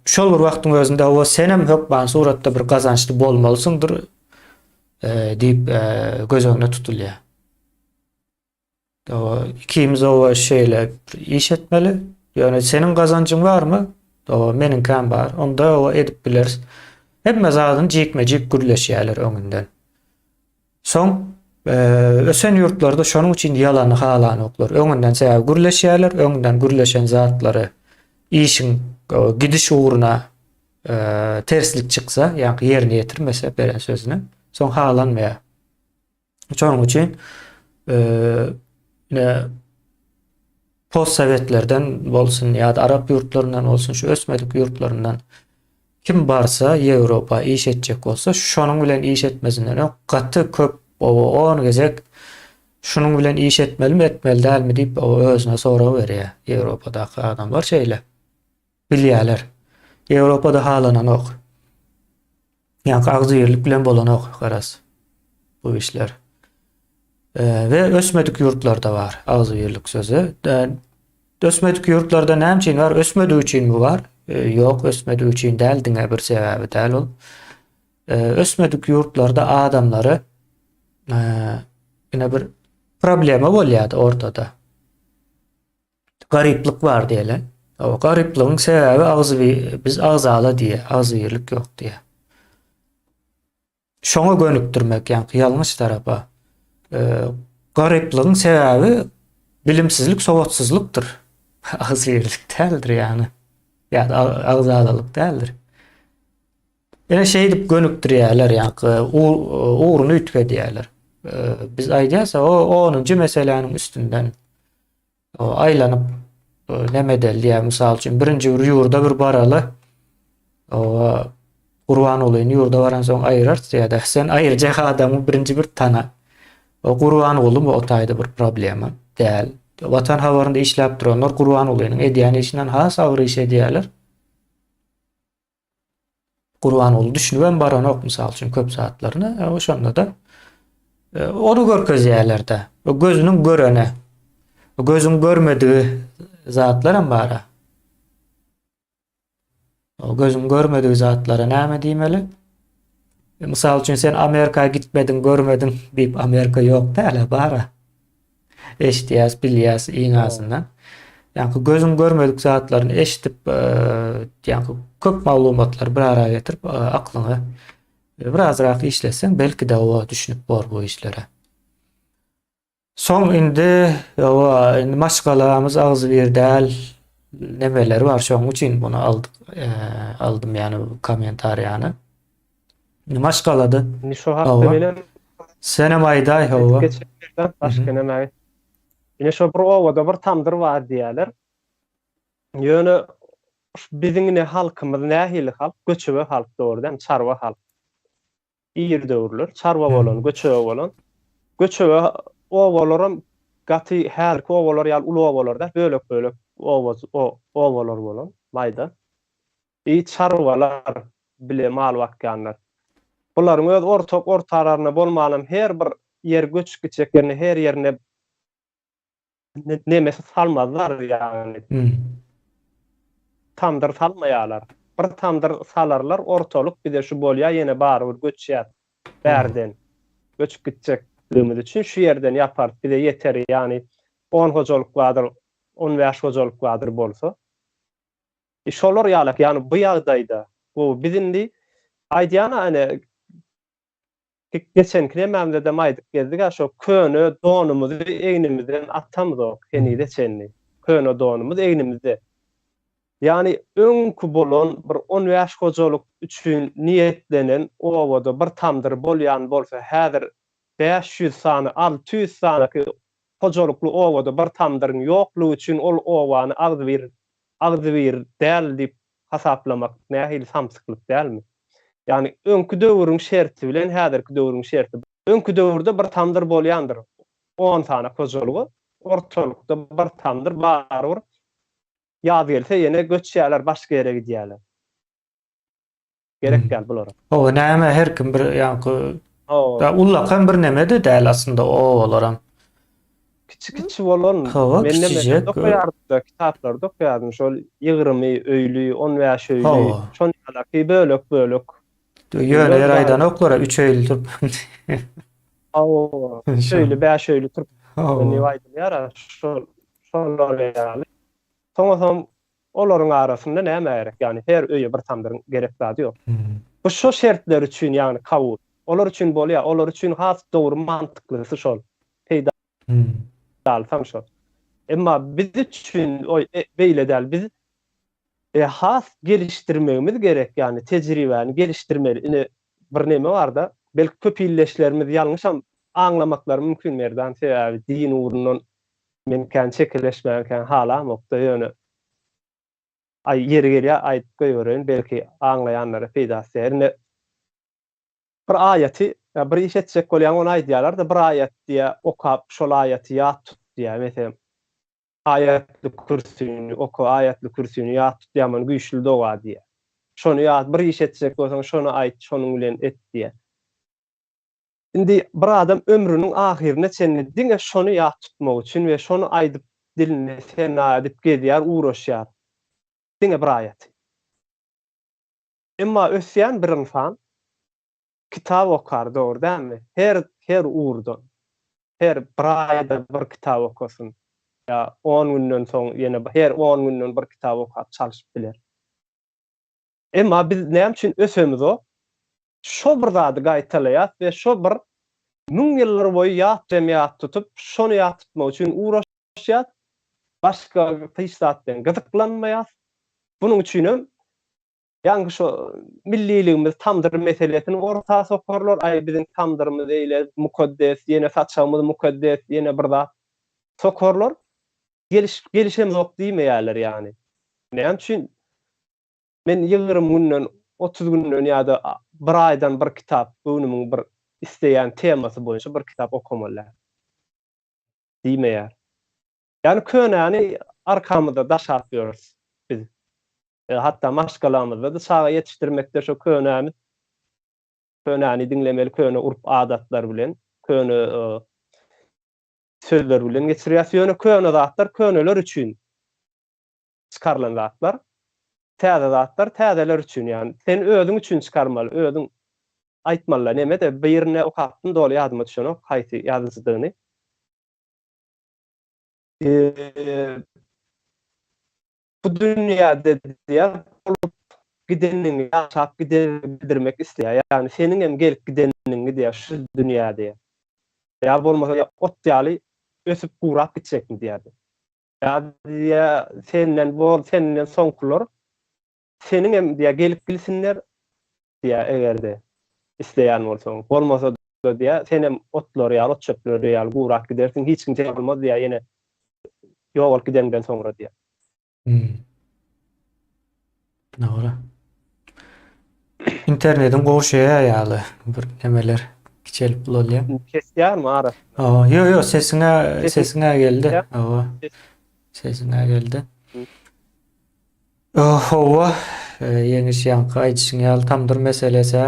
Şol bir wagtyň özünde oba senem hökman suratda bir gazançly bolmalysyňdyr e, diýip e, göz öňüne tutulýar. Oba ikimiz oba şeýle bir iş etmeli. Ýöne seniň gazanjyň barmy? Oba meniňkäm bar. Onda oba edip bileris. Hemme zadyny jikme-jik gürleşýärler öňünden. Soň e, ösen ýurtlarda şonuň üçin ýalany halanoklar. Öňünden sebäbi gürleşýärler, öňünden gürleşen zatlary işiň gidiş ugruna e, terslik çyksa, ýa-da ýerine ýetirmese beren sözüni, soň halanmaýar. Şonuň üçin ine. Postsowetlerden bolsun ýa-da arap ýurtlaryndan bolsun şu ösmedik ýurtlaryndan kim barsa Ýewropa iş etjek bolsa şonuň bilen iş etmezinden öň gaty köp oba on gezek şunuň bilen iş etmelimi etmeli dälmi diýip oba özüne sorag berýär. Ýewropadaky adamlar şeýle. Bilýärler. Ýewropada halananok. Ýaňky agzybirlik bilen bolanok garaz bu işler. We ösmedik ýurtlarda bar agzybirlik sözi. Ösmedik ýurtlarda näme üçin bar? Ösmedigi üçinmi bar? Ýok, ösmedigi üçin däl, diňe bir sebäbi däl ol. Ösmedik ýurtlarda adamlary ine bir problema bolýardy ortada. Garyplyk bar diýeli. O garyplygyň sebäbi agzybir biz agzala diýe, agzybirlik ýok diýe. Şoňa gönükdirmek, ýaňky ýalňyş tarapa. E, garyplygyň sebäbi bilimsizlik, sowatsyzlykdyr. Agzybirlik däldir ýagny. Ýa-da agzalalyk däldir. Ine şeýdip gönükdirýärler, ýaňky ugruny üýtgedýärler. Biz aýdýas, o onunjy meseläniň üstünden aýlanyp neme edeli diýýär. Mysal üçin, birinji bir ýurda bir baraly. O Gurbangulyny ýurda baransoň aýyrarys diýýär-de. Sen aýyrjak adamy birinji bir tana. O Gurbanguly bu o taýda bir problema däl. Watan habarynda işläp duranlar Gurbangulynyň edýän işinden has agyr iş edýärler. Gurbanguly düşünibem baranok mysal üçin köp zatlaryna. E, şonda da e, ony görkezýärler-de. O gözüniň görene. O gözüň görmedigi zatlaram bar. O gözüň görmedigi zatlara näme diýmeli? E, mysal üçin sen Amerika gitmediň, görmediň diýip Amerika ýok däl, bar. Eşidýäs, bilýäs iň azyndan. Ýaňky gözüň görmedik zatlaryny eşidip, ýaňky köp maglumatlary bir ara getirip, aklyňy birazrak işletseň, belki-de oba düşünip bor bu işlere. Soň indi, oba, indi maşgalamyz agzybir däl nemeleri bar, şonuň üçin muny aldyk, aldym ýany kommentariýany. Maşgalada. Indi şo hakda menem Senem aýdaý hawa. Geçen başga näme? Ine şo bir obada bir tamdyr bar diýýärler. Ýöne biziň ine halkymyz nähili halk? Göçebe halk dogry dämi? Çarwa halk. Ir döwürler çarwa bolan, göçebe bolan. Göçebe obalaram gaty häzirki obalar ýaly uly obalar däl, bölek-bölek oba obalar bolan, maýda. I çarwalar bile mal bakýanlar. Bularyň öz ortak ortararyna bolmanam her bir ýer göçüp gitjek ýerine her ýerine nemesi salmazlar ýagny. Tamdyr salmaýarlar. Bir tamdyr salarlar ortalyk bize şu bolýa ýene barybir göçýäs bärden. Göçüp gitjekligimiz üçin şu ýerden ýaparys bize ýeter ýagny on hojalyk bardyr on bäş hojalyk bardyr bolsa. E şolar ýalak, ýagny bu ýagdaýda gowy. Biz indi aýdýan-a ene geçenki nemämizdedem aýdyp gezdik-ä şo köne donumyzy egnimizden atamzok henize çenli. Köne donumyz egnimizde. Ýagny öňki bolan bir 15 hojalyk üçin niýetlenen obada bir tamdyr bolýan bolsa häzir 500 sany, 600 sany hojalykly obada bir tamdyryň ýoklugy üçin ol obany agzybir agzybir däl diýip hasaplamak nähili samsyklyk dälmi? Ýagny öňki döwrüň şerti bilen häzirki döwrüň şerti. Öňki döwürde bir tamdyr bolýandyr on sany hojalyga, ortalykda bir tamdyr barybir ýaz gelse ýene göçýärler başga ýere gidýärler. Gerek däl bulara. Hawa näme her kim bir ýaňky Hawa. Ullakan bir neme-de däl aslynda obalaram. Kiçi-kiçi bolan. Hawa, Men neme kiçijek. okaýardym-da, kitaplarda okaýardym. Şol 20 öýli, 15 öýli, Hawa. şon ýalaky bölek-bölek. Ýöne ýere aýdanoklar-a, üç öýli türkmen. Hawa, üç öýli, bäş öýli türkmen Hawa. diýip aýdylýar-a, şol şolar ýaly. Soňasam Olaryň arasynda näme gerek? Ýagny her öýe bir tamdyryň gerek zady ýok. Bu şo şertler üçin ýagny kabul. Olar üçin bolýar. Olar üçin has dogry mantyklysy şol. Peýdalysam şol. Emma biz üçin beýle däl. Biz has gelişdirmegimiz gerek ýagny tejribäni gelişdirmeli. Ine bir neme barda belki köp ildeşlerimiz ýalňyşam aňlamaklary mümkin Merdan sebäbi din ugrundan. Men kän çekeleşmäni kän halamokda ýöne aý ýeri gelýär aýdyp goýbereýin belki aňlaýanlara peýdasy değer. Indi bir aýaty bir iş etjek bolýaň ony aýdýarlar-da bir aýat diýýär okap şol aýaty ýat tut diýýär meselem aýatly kürsüni oka aýatly kürsüni ýat tut ýaman güýçli doga diýýär. Şony ýat bir iş etjek bolsaň şony aýt şonuň bilen et diýýär. Indi bir adam ömrüniň ahyryna çenli diňe şony ýat tutmak üçin we şony aýdyp dilinde sena edip gezýär, ugraşýar. Diňe bir aýaty. Emma ösýän bir ynsan kitap okar, dogry dälmi? Her her ugurdan. Her bir aýda bir kitap okasyn. Ýa on günden soň ýene her on günden bir kitap okap çalşyp biler. Emma biz näme üçin ösemizok? Şo bir zady gaýtalaýas we şo bir müň ýyllar boýy ýat hem ýat tutup, şony ýat tutmak üçin ugraşýas. Başga hiç zat bilen gyzyklanmaýas. Bunuň üçinem ýaňky şo milliligimiz tamdyr meselesini orta sokarlar, aý biziň tamdyrymyz eýle mukaddes, ýene saçagymyz mukaddes, ýene bir zat sokarlar. Geliş gelişemzok diýmeýärler ýagny. Näme üçin Men 20 günden, 30 günden ýa-da bir aýdan bir kitap, göwnümiň bir isleýän temasy boýunça bir kitap okamaly däl diýmeýär. Ýagny könäni arkamyzda daşap ýörüs biz. Hatda maşgalamyzda-da çaga ýetişdirmekde şo könämiz, könäni diňlemeli, köne urp-adatlar bilen, köne sözler bilen geçirýäs. Ýöne köne zatlar köneler üçin. Çykarylan zatlar täze zatlar täzeler üçin ýagny sen özüň üçin çykarmaly özüň aýtmalyda nemede birine okapdym doly ýadyma düşenok haýsy ýazyjydygyny. Bu dünýäde diýýär bolup gideniňi ýaşap gideniňi bildirmek isleýär ýagny seniňem gelip gideniňi diýýär şu dünýäde ýa bolmasa ot ýaly ösüp gurap gitjekmi diýýär. Ýa diýýä, senden bol, senden soňkular seniňem diýýä gelip bilsinler diýýä, eger-de isleýän bolsaň. Bolmasa-da diýýä, senem otlar ýaly, ot-çöpler ýaly gurap gidersiň, hiç kim seni almaz diýýä, ýene ýogalyp gideniňden soňra diýýä. Hmm. Dogry. Internetiň gowşaýar ýaly bir nemeler kiçelip ulalýar. Kesýärmi ara? Hawa, ýok ýok sesiňe sesiňe geldi. Hawa. Sesiňe geldi. Hawa, e, ýeňiş ýaňky aýdyşyň ýaly tamdyr meselesi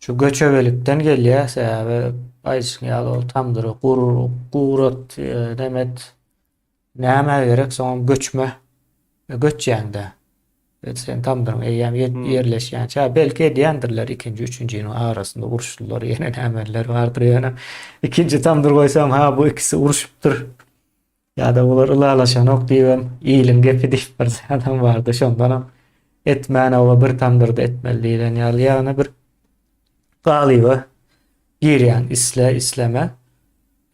şu göçebelikden gelýär. Sebäbi aýdyşyň ýaly ol tamdyry gur, gurat, e, nemet Nämä gerek soňam göçme göçýäňdä. Sen tamdyryň eýýäm ýerleşýänçä belki edýändirler ikinji üçünjiniň arasynda uruşlylar ýene nämeler bardyr ýöne ikinji tamdyr goýsaň ha bu ikisi uruşypdyr ýa-da bular ylalaşanok diýibem iliň gepi diýip bir adam bardy şondanam etmän oba bir tamdyrda etmeli diýlen ýaly ýagny bir galyba girýäň isle isleme.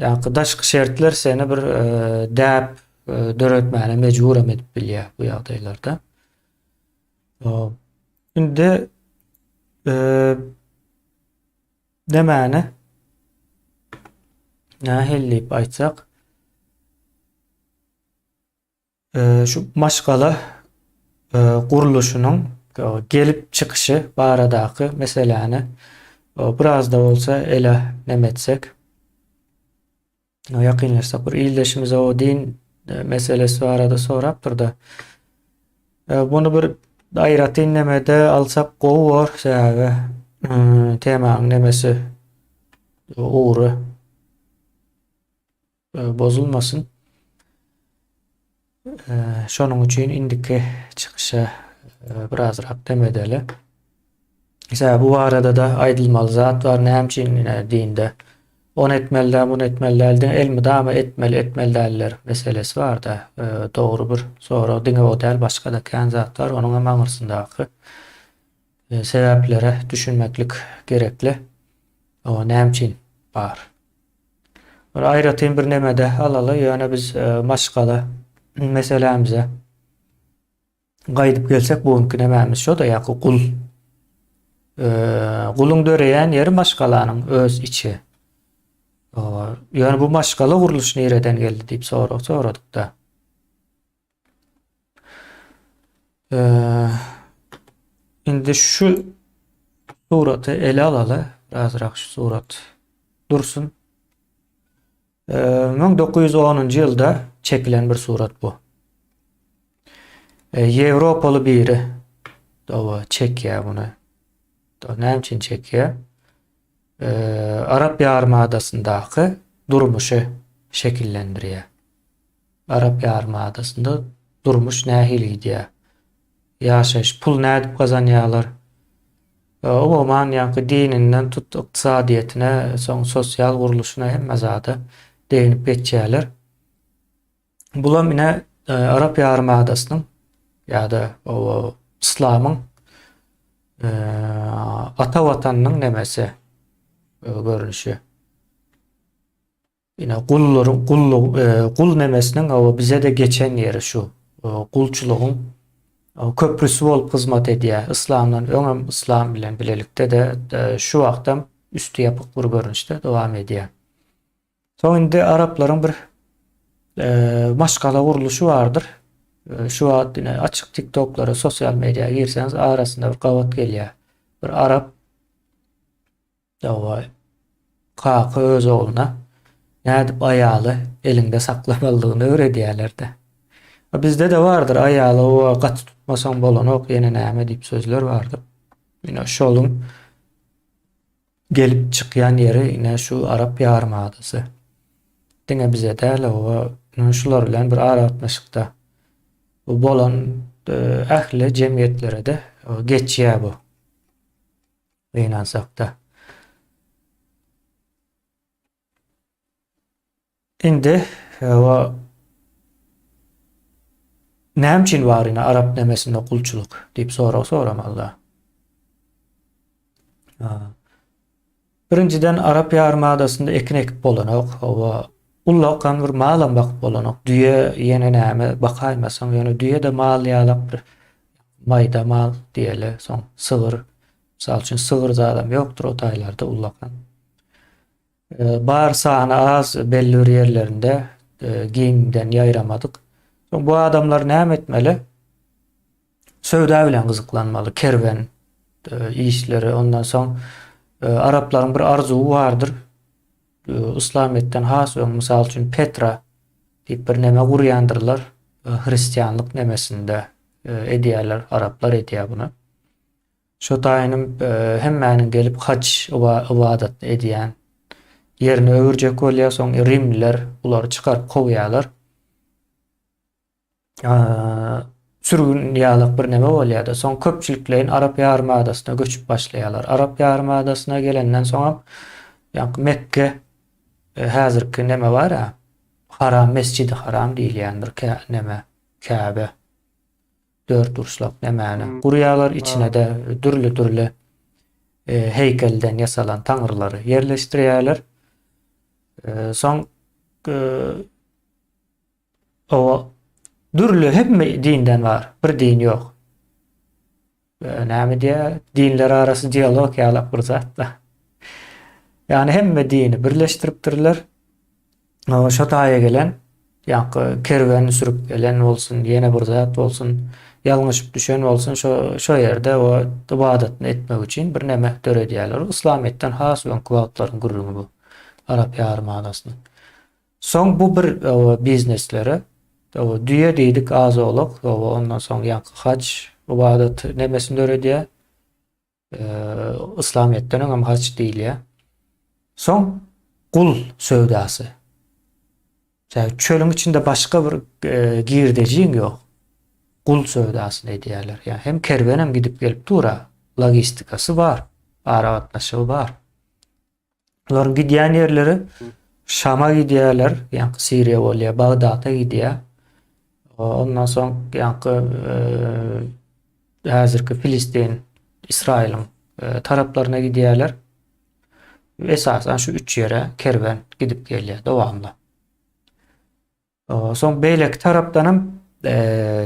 Ýaňky daşky şertler seni bir däp döretmäne mejburam edip bilýär bu ýagdaýlarda. Indi nämäni nähili diýip aýtsak Şu maşgala gurluşynyň gelip çykyşy baradaky meseläni biraz-da bolsa ele neme etsek, ýakynlaşsak, bir ildeşimiz o din meselesi barada sorapdyr-da. Bunu bir aýratyn nemede alsak gowy bor, sebäbi temanyň nemesi ugry bozulmasyn. Şonuň üçin indiki çykyşa birazrak dem edeli. Sebäbi bu barada-da aýdylmaly zat bar. Näme üçin ine dinde ony etmeli däl, muny etmeli däl, diňe elmydama etmeli, etmeli däller meselesi bar-da. Dogry bir sorag, diňe o däl, başga-da kän zat bar. Onuň hem aňyrsyndaky sebäplere düşünmeklik gerekli. O näme üçin bar? Bir aýratyn bir nemede alaly, ýöne biz e, maşgala meselämize gaýdyp gelsek bu günki nemämiz şo-da ýa gul. E, guluň döreýän ýeri maşgalanyň öz içi. Ýöne bu maşgala gurluş nireden geldi diýip sorag soradyk-da. Indi şu suraty ele alaly. Birazrak şu surat dursun. 1910-njy ýylda çekilen bir surat bu. Ýewropaly biri dawa çekýär muny. Näme üçin çekýär? Arap ýarymadasyndaky durmuşy şekillendirýär. Arap ýarymadasynda durmuş nähili gidýär? Ýaşaýyş, pul nädip gazanýarlar? Umuman, ýaňky dininden tut ykdysadyýetine, soň sosial gurluşyna hemme zada deginip geçýärler. Bulam ine Arap ýarymadasynyň ýa-da yslamyň ata watanynyň nemesi görnüşi. Ine gullaryň gullu gul nemesiniň hawa bize-de geçen ýeri şu. Gulçulygyň köprüsi bolup hyzmat edýär. Yslamdan öňem yslam bilen bilelikde-de şu wagtam üsti ýapyk bir görnüşde dowam edýär. Soň indi araplaryň bir maşgala gurluşy bardyr. Şu wagt ine açyk TikToklara, sosial mediýa girseňiz arasynda bir gabat gelýär. Bir arap Hawa, kaka öz ogluna nädip aýaly eliňde saklamalydygyny öwredýärler-de. Bizde-de bardyr, aýaly oba gaty tutmasaň bolanok, ýene näme diýip sözler bardyr. Ine şoluň gelip çykýan ýeri ine şu Arap ýarymadasy. Diňe bize däl, oba şular bilen bir aragatnaşykda bolan ähli jemgyýetlere-de geçýär bu. Gynansakda. Indi o näme üçin bar ine arap nemesinde gulçulyk diýip sorag soramaly. Birinjiden Arap ýarymadasynda ekin ekip bolanok. Hawa, ullakan bir malam bakyp bolanok. Düýe ýene näme bakaýmasaň, ýöne düýe-de mal ýalak bir maýda mal diýeli. Soň sygyr, mysal üçin sygyr zadam ýokdur o taýlarda ullakan. Bar sany az belli bir ýerlerinde giňden ýaýramadyk. Soň bu adamlar näme etmeli? Söwda bilen gyzyklanmaly, kerwen işleri, ondan soň araplaryň bir arzuwy bardyr. Yslamyýetden has öň, mysal üçin, Petra diýip bir neme gurýandyrlar, hristianlyk nemesinde edýärler, araplar edýär buny. Şo taýynym hemmäniň gelip haç ybadatyny edýän ýerine öwürjek bolýar, soň rimliler bulary çykaryp kowýarlar. Sürgün ýalak bir neme bolýar-da, soň köpçülikleýin Arap ýarymadasyna göçüp başlaýarlar. Arap ýarymadasyna gelenden soňam ýaňky Mekge häzirki neme bar-a, Haram, Mesjidi Haram diýilýän bir neme, Käbe. Dörtburçlak nemäni gurýarlar, içine-de dürli-dürli heýkelden ýasalan taňrylary ýerleşdirýärler. Soň Oba dürli hemme dinden bar. Bir din ýok. Näme diýýär? Dinler arasy dialog ýalak bir zat-da. Ýagny hemme dini birleşdiripdirler. Şo taýa gelen, ýaňky kerwen sürüp gelen bolsun, ýene bir zat bolsun, ýalňyşyp düşen bolsun, şo şo ýerde o ybadatyny etmek üçin bir neme döredýärler. Yslamyýetden has öňki wagtlaryň gürrüňi bu. Arap ýarymadasynyň. Soň bu bir bizneslere düýe diýdik az owlak, ondan soň ýaňky haç ybadat nemesini döredýär. Yslamyýetden öňem haç diýilýär. Soň gul söwdasy. Çölüň içinde başga bir girdejiň ýok. Gul söwdasyny edýärler. Ýa hem kerwenem gidip gelip dur-a. Logistikasy bar, aragatnaşygy bar. Olaryň gidýän ýerleri Şama gidýärler, ýaňky Siriýa bolýar, Bagdata gidýär. Ondan soň ýaňky häzirki Filistin, Ysraýylyň taraplaryna gidýärler. Esasan şu üç ýere kerwen gidip gelýär dowamly. Soň beýleki tarapdanam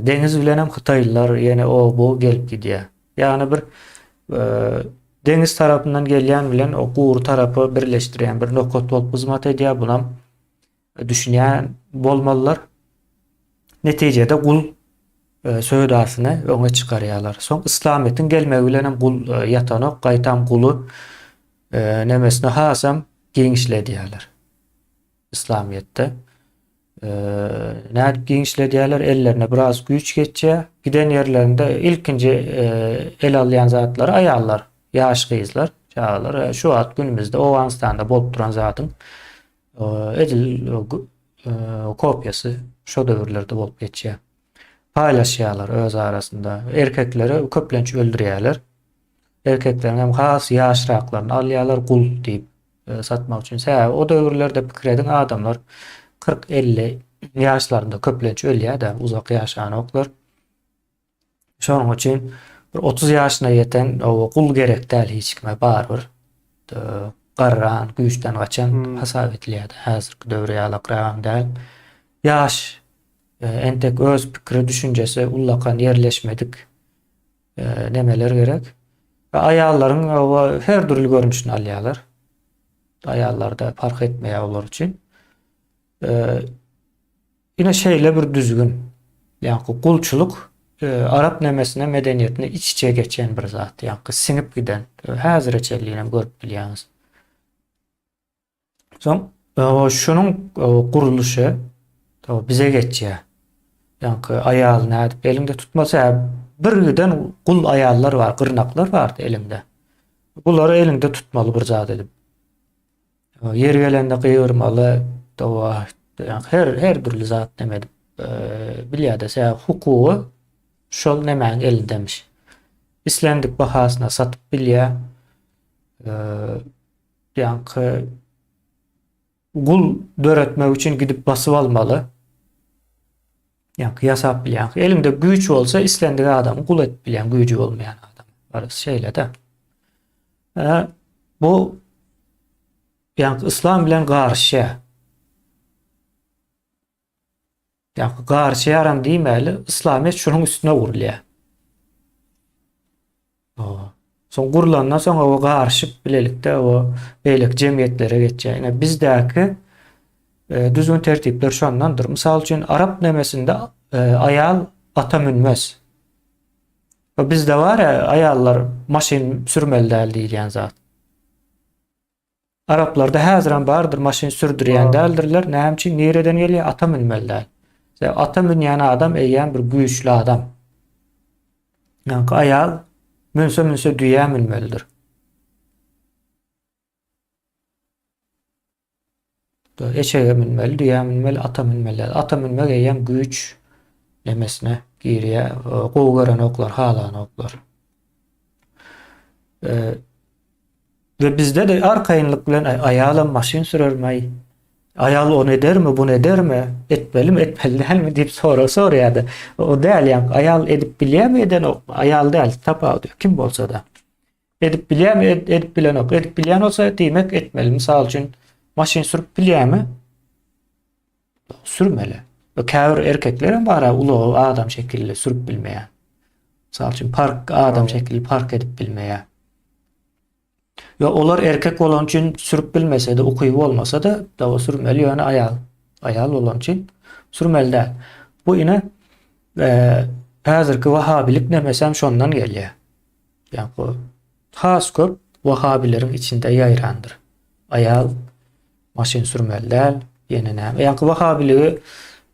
deňiz bilenem hytaýlylar ýene o bu gelip gidýär. Ýagny bir. Deňiz tarapyndan gelýän bilen o gury tarapy birleşdirýän bir nokat bolup hyzmat edýär. Bunam düşünýän bolmalylar. Netijede gul e, söwdasyny öňe çykarýarlar. Soň yslamyýetiň gelmegi bilen hem gul e, ýatanok, gaýtam guly e, nemesini hasam giňişledýärler. Yslamyýetde nädip giňişledýärler? Ellerine biraz güýç geçýär. Giden ýerlerinde ilkinji el alýan zatlary aýallar, ýaş gyzlar, çagalar. Şu wagt günümizde Owganystanda bolup duran zadyň edil kopiýasy şo döwürlerde bolup geçýär. Paýlaşýarlar öz arasynda. Erkekleri köplenç öldürýärler. Erkekleriň hem has ýaşraklaryny alýarlar gul diýip satmak üçin. Sebäbi o döwürlerde pikir ediň adamlar 40-50 ýaşlarynda köplenç ölýär-de, uzak ýaşanoklar. Şonuň üçin bir 30 ýaşyna ýeten o gul gerek däl hiç kime barybir. Garran, güýçden gaçan hmm. hasap edilýär häzirki döwür ýaly däl. Ýaş entek öz pikiri, düşünjesi ullakan ýerleşmedik nemeler gerek. We aýallaryň her dürli görnüşini alýarlar. Aýallarda parh etmeýär olar üçin. Ine şeýle bir düzgün. Ýa-ni gulçulyk arap nemesine medeniýetine iç-içe geçen bir zat. Ýa-ni siňip giden. Häzire çenli hem görüp bilýäňiz. Soň şunuň gurluşy bize geçýär. Ýaňky aýal nädip eliňde tutmasa, bir giden gul aýallar bar, gyrnaklar bardy eliňde. Bulary eliňde tutmaly bir zat edip. Ýeri gelende gygyrmaly, dowa, her her dürli zat neme edip bilýärdi. Sebäbi hukugy şol nemäň elindemiş. Islendik bahasyna satyp bilýär. Ýaňky gul döretmek üçin gidip basyp almaly. Ýaňky ýasap bilýän. Eliňde güýç bolsa islendik adamy gul edip bilýän güýji bolmaýan adam. Barys şeýle-de. Bu ýaňky yslam bilen garyşýar. Ýaňky garyşýaram diýmäli, yslamyýet şunuň üstüne gurulýar. Soň gurlandan soň o garyşyp bilelikde o beýleki jemgyýetlere geçýär. Ine bizdäki e, düzgün tertipler şondandyr. Mysal üçin arap nemesinde e, aýal ata münmez. O bizde bar ya aýallar maşyn sürmeli däl diýilýän zat. Araplarda häzirem bardyr maşyn sürdürýän däldirler. Näme üçin? Nireden gelýär? Ata münmeli däl. Sebäbi ata münýän adam eýýäm bir güýçli adam. Ýaňky aýal münse münse düýä münmelidir. Eşege münmeli, düýä münmeli, ata münmeli däl. Ata münmek eýýäm güýç nemesine girýär. Gowy görenoklar, halanoklar. We bizde-de arkaýynlyk bilen aýalam maşyn sürermi-aý, aýal ony edermi, buny edermi, etmelimi, etmeli dälmi diýip sorag soraýar-da. O däl, ýa aýal edip bilýärmi, edenokmy? Aýal däl, tapawudy ýok, kim bolsa-da. Edip bilýärmi, edip bilenok. Edip bilýän bolsa, diýmek etmeli. Mysal üçin, maşyn sürüp bilýärmi? Sürmeli. We käbir erkekler hem bar, ulagy adam şekilli sürüp bilmeýär. Mysal üçin, park adam şekilli park edip bilmeýär. We olar erkek bolan üçin sürüp bilmese-de, ukyby bolmasa-da, dawa sürmeli, ýöne aýal aýal bolan üçin sürmeli däl. Bu ine e, häzirki wahabilik nemesem şondan gelýär. Ýa bu has köp wahabileriň içinde ýaýrandyr. Aýal maşyn sürmeli däl, ýene näme. Ýaňky wahabiligi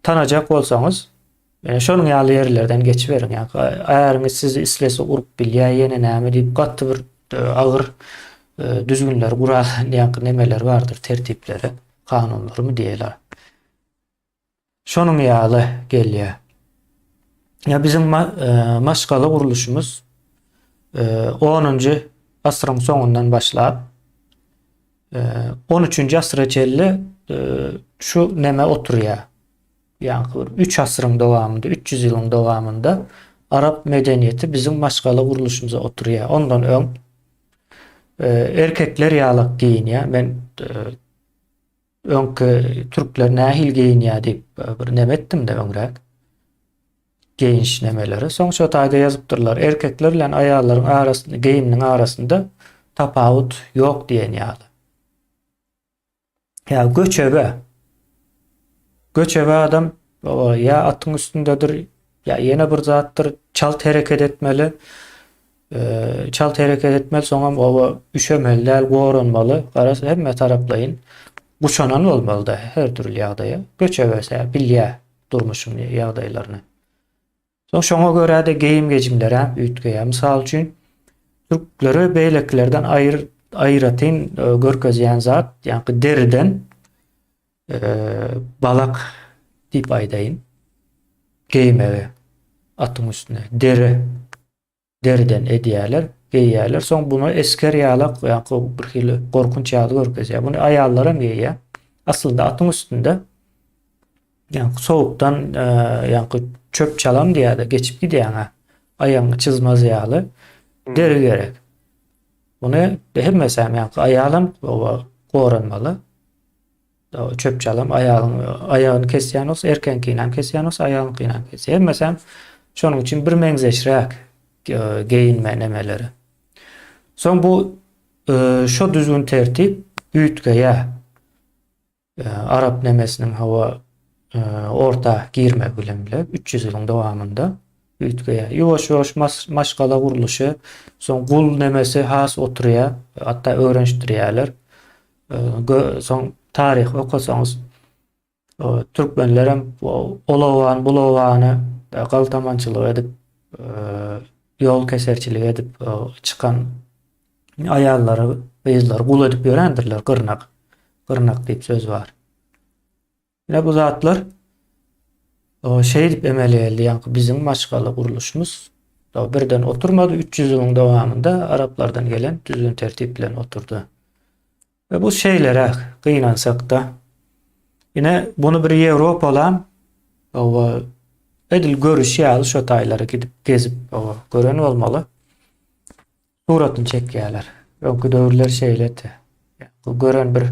tanajak bolsaňyz, ýene şonuň ýaly ýerlerden geçiberiň. Ýaňky äriňiz sizi islese urup bilýär, ýene näme diýip gaty bir e, agyr e, düzgünleri guran ýaňky nemeleri bardyr, tertipleri, kanunlarymy diýerler. Şonuň ýaly gelýär. Ýa biziň e, maşgala gurluşymyz 10-njy e, asyryň soňundan başlap 13-nji e, asyra çenli şu neme oturýar. Ýagny bir 3 asyryň dowamynda, 300 ýylyň dowamynda arap medeniýeti biziň maşgala gurluşymyza oturýar. Ondan öň erkekler ýalak geýinýär. Men Öňki türkler nähili geýinýär diýip bir neme etdim-de öňräk. Geýiniş nemeleri. Soň şo taýda ýazypdyrlar. Erkekler bilen aýallaryň arasynda, geýiminiň arasynda tapawut ýok diýen ýaly. Ýa göçebe. Göçebe adam ýa atyň üstündedir, ýa ýene bir zatdyr, çalt hereket etmeli. Çalt hereket etmeli, soňam oba üşemeli däl, goranmaly. Garaz, hemme taraplaýyn guşanan bolmaly-da her dürli ýagdaýa. Göçebe bilýär durmuşyň ýagdaýlaryny. Soň şoňa görä-de geýim-gejimlerem üýtgeýär. Mysal üçin, türkleri beýlekilerden aýyr aýratyn e, görkezýän zat, ýagny deriden e, balak diýip aýdaýyn, geýmegi atyň üstüne deri deriden edýärler, geýýärler. Soň bunu esger ýalak, ýagny bir hili gorkunç ýaly görkezýär. Bunu aýallar hem geýýär. Aslynda atyň üstünde Ýaňky sowukdan ýaňky çöp çalam diýýärdi, geçip gidýäň-ä. Aýagyňy çyzmaz ýaly deri gerek. Muny hemmesi hem ýaňky aýalam oba goranmaly. Çöp çalam aýagyň aýagyny kesýän bolsa, erkegiňkini hem kesýän bolsa, aýalyňkyny hem kesýär. Hemmesi hem şonuň üçin bir meňzeşräk geýinme nemeleri. Soň bu şo düzgün tertip üýtgeýär. Arap nemesiniň hawa orta girmegi bilen bile 300 ýylyň dowamynda üýtgeýär. Ýuwaş-ýuwaş maşgala gurluşy, soň gul nemesi has oturýar, hatda öwrenişdirýärler. Soň taryhy okasaňyz, türkmenlerem ol obany, bul obany galtamançylyk edip, ýol keserçilik edip çykan aýallary, gyzlary gul edip ýörendirler, gyrnak. Gyrnak diýip söz bar. Ine bu zatlar şeýdip emele geldi. Ýaňky biziň maşgala gurluşymyz birden oturmady. 300 ýylyň dowamynda araplardan gelen düzgün tertip bilen oturdy. Ve bu şeýleräk gynansak-da. Ine bunu bir Ýewropalam owa edil görüşi ýaly şo taýlara gidip gezip owa gören bolmaly. Suratyny çekýärler. Öňki döwürler şeýledi. Bu gören bir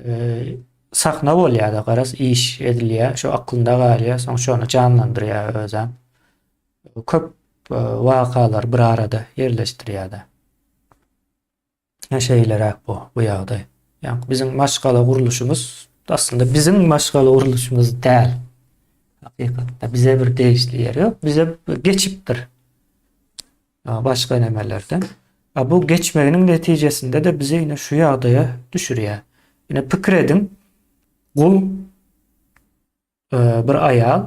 e, sahna bolýar-da, garaz iş edilýär, şo aklynda galýar, soň şony janlandyrýar özem. Köp e, wakalary bir arada ýerleşdirýär-de. Şeýleräk bu, bu ýagdaý. Ýagny biziň maşgala gurluşymyz aslynda biziň maşgala gurluşymyz däl. Hakykatda bize bir degişli ýeri ýok. Bize geçipdir. Başga nemelerden. A bu geçmeginiň netijesinde de bizi ine şu ýagdaýa düşürýär. Ine pikir ediň. Gul e, bir aýal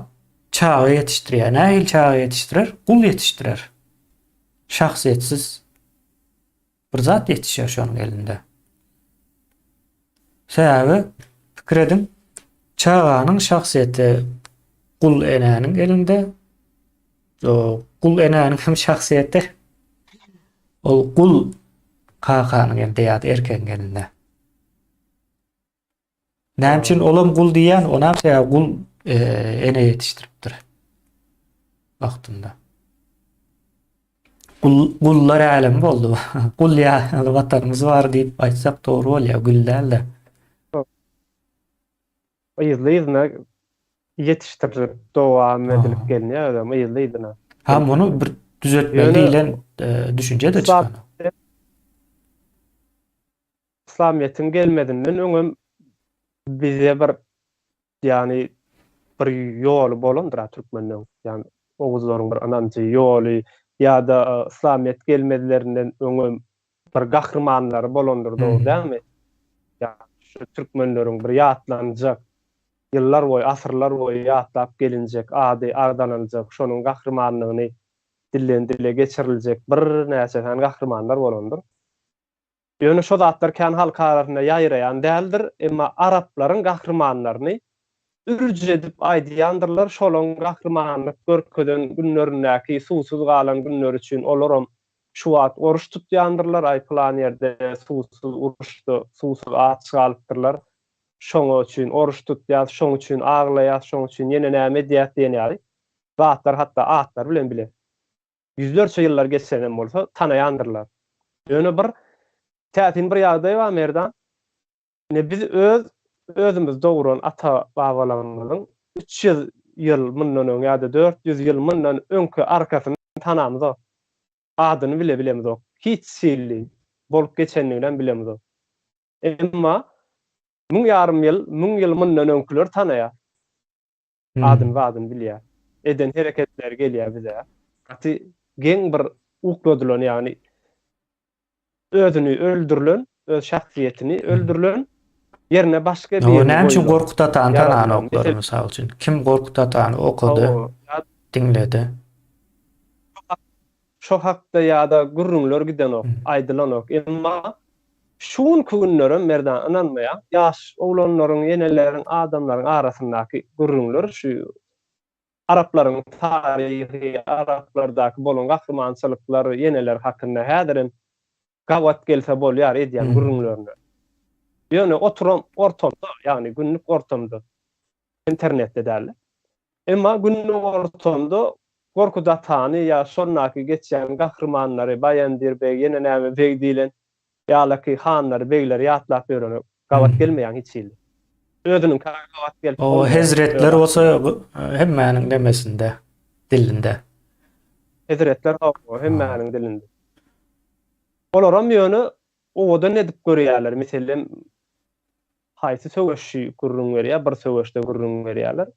çaga ýetişdirýär. Nähili çaga ýetişdirer? Gul ýetişdirer. Şahsyýetsiz bir zat ýetişýär şonuň elinde. Sebäbi pikir ediň, çaganyň şahsyýeti gul enäniň elinde, o gul enäniň hem şahsyýeti ol gul kakanyň elinde ýa-da erkegiň elinde. Näme üçin olam gul diýýän, onam sebäbi gul e, ene ýetişdiripdir. Wagtynda. Gul, gullar älemi boldy. Gul ýaly watanymyz bar diýip aýtsak dogry bolýar, gül däl-de. Yzly-yzyna ýetişdirilip, dowam edilip gelinýär özem yzly-yzyna. Ha, muny bir düzetmeli diýlen e, düşünje-de çykan. Yslamyýetiň gelmezinden öňem bize bir ýagny bir ýoly bolandyr-a türkmenleň. Ýagny oguzlaryň bir ynanjy, ýoly ýa-da yslamyýet gelmezlerinden öňem bir gahrymanlary bolandyr, dogry dälmi? Ýagny şu türkmenleriň bir ýatlanjak, ýyllar boýy, asyrlar boýy ýatlap gelinjek, ady agzalaljak, şonuň gahrymanlygyny dilden-dile geçiriljek birnäçe sany gahrymanlar bolandyr. Ýöne şo zatlar kän halk arasynda ýaýraýan däldir, emma araplaryň gahrymanlaryny ürç edip aýdýandyrlar, şolaň gahrymanlyk görkezen günlerindäki suwsuz galan günleri üçin olaram şu wagt oruç tutýandyrlar, aý pylan ýerde suwsuz uruşda suwsuz aç galypdyrlar, şoňa üçin oruç tutýas, şoň üçin aglaýas, şoň üçin ýene näme edýäs diýen ýaly zatlar hatda atlary bilen bile. Ýüzlerçe ýyllar geçsenem bolsa, tanaýandyrlar. Ýöne bir täsin bir ýagdaý bar, Merdan. Ine biz öz özümizi dogran ata-babalarymyzyň 300 ýyl mundan öň ýa-da 400 ýyl mundan öňki arkasyny tanamyzok. Adyny bile bilemizok. Hiç hili. bolup geçendiginem bilemizok. Emma müň ýarym ýyl, müň ýyl mundan öňküler tanaýar. Adyny zadyny bilýär. Eden hereketleri gelýär bize. Gaty geň bir ukladylan ýagny özüni öldürilen, öz şahsyýetini öldürilen, ýerine başga birini Näme üçin Gorkut atany tananoklar mysal üçin? Kim Gorkut atany okady, diňledi? Şo hakda ýa-da gürrüňler gidenok, aýdylanok. Emma şu günki günlerem Merdan ynanmaýaň, ýaş oglanlaryň, eneleriň, adamlaryň arasyndaky gürrüňler şu araplaryň taryhy, araplardaky bolan gahrymançylyklar, eneler hakynda häzirem gabat gelse bolýar edýän gürrüňlerine. Ýöne oturan ortamda, ýagny günlük ortamda, internetde däl-de. Emma günlük ortamda Gorkut atany ýa şondaky geçýän gahrymanlary, Baýandyr beg, ýene näme beg diýlen ýalaky hanlary, begleri ýatlap ýörene gabat gelmeýäň hiç hili. Özüniňkä gabat gelip O bolmaýar. hezretler bolsa hemmäniň nemesinde, dilinde. Hezretler hawa, hemmäniň dilinde. Olaram ýöne owadan edip görýärler. Meselem, haýsy söweşi gürrüň berýär, bir söweşde gürrüň berýärler.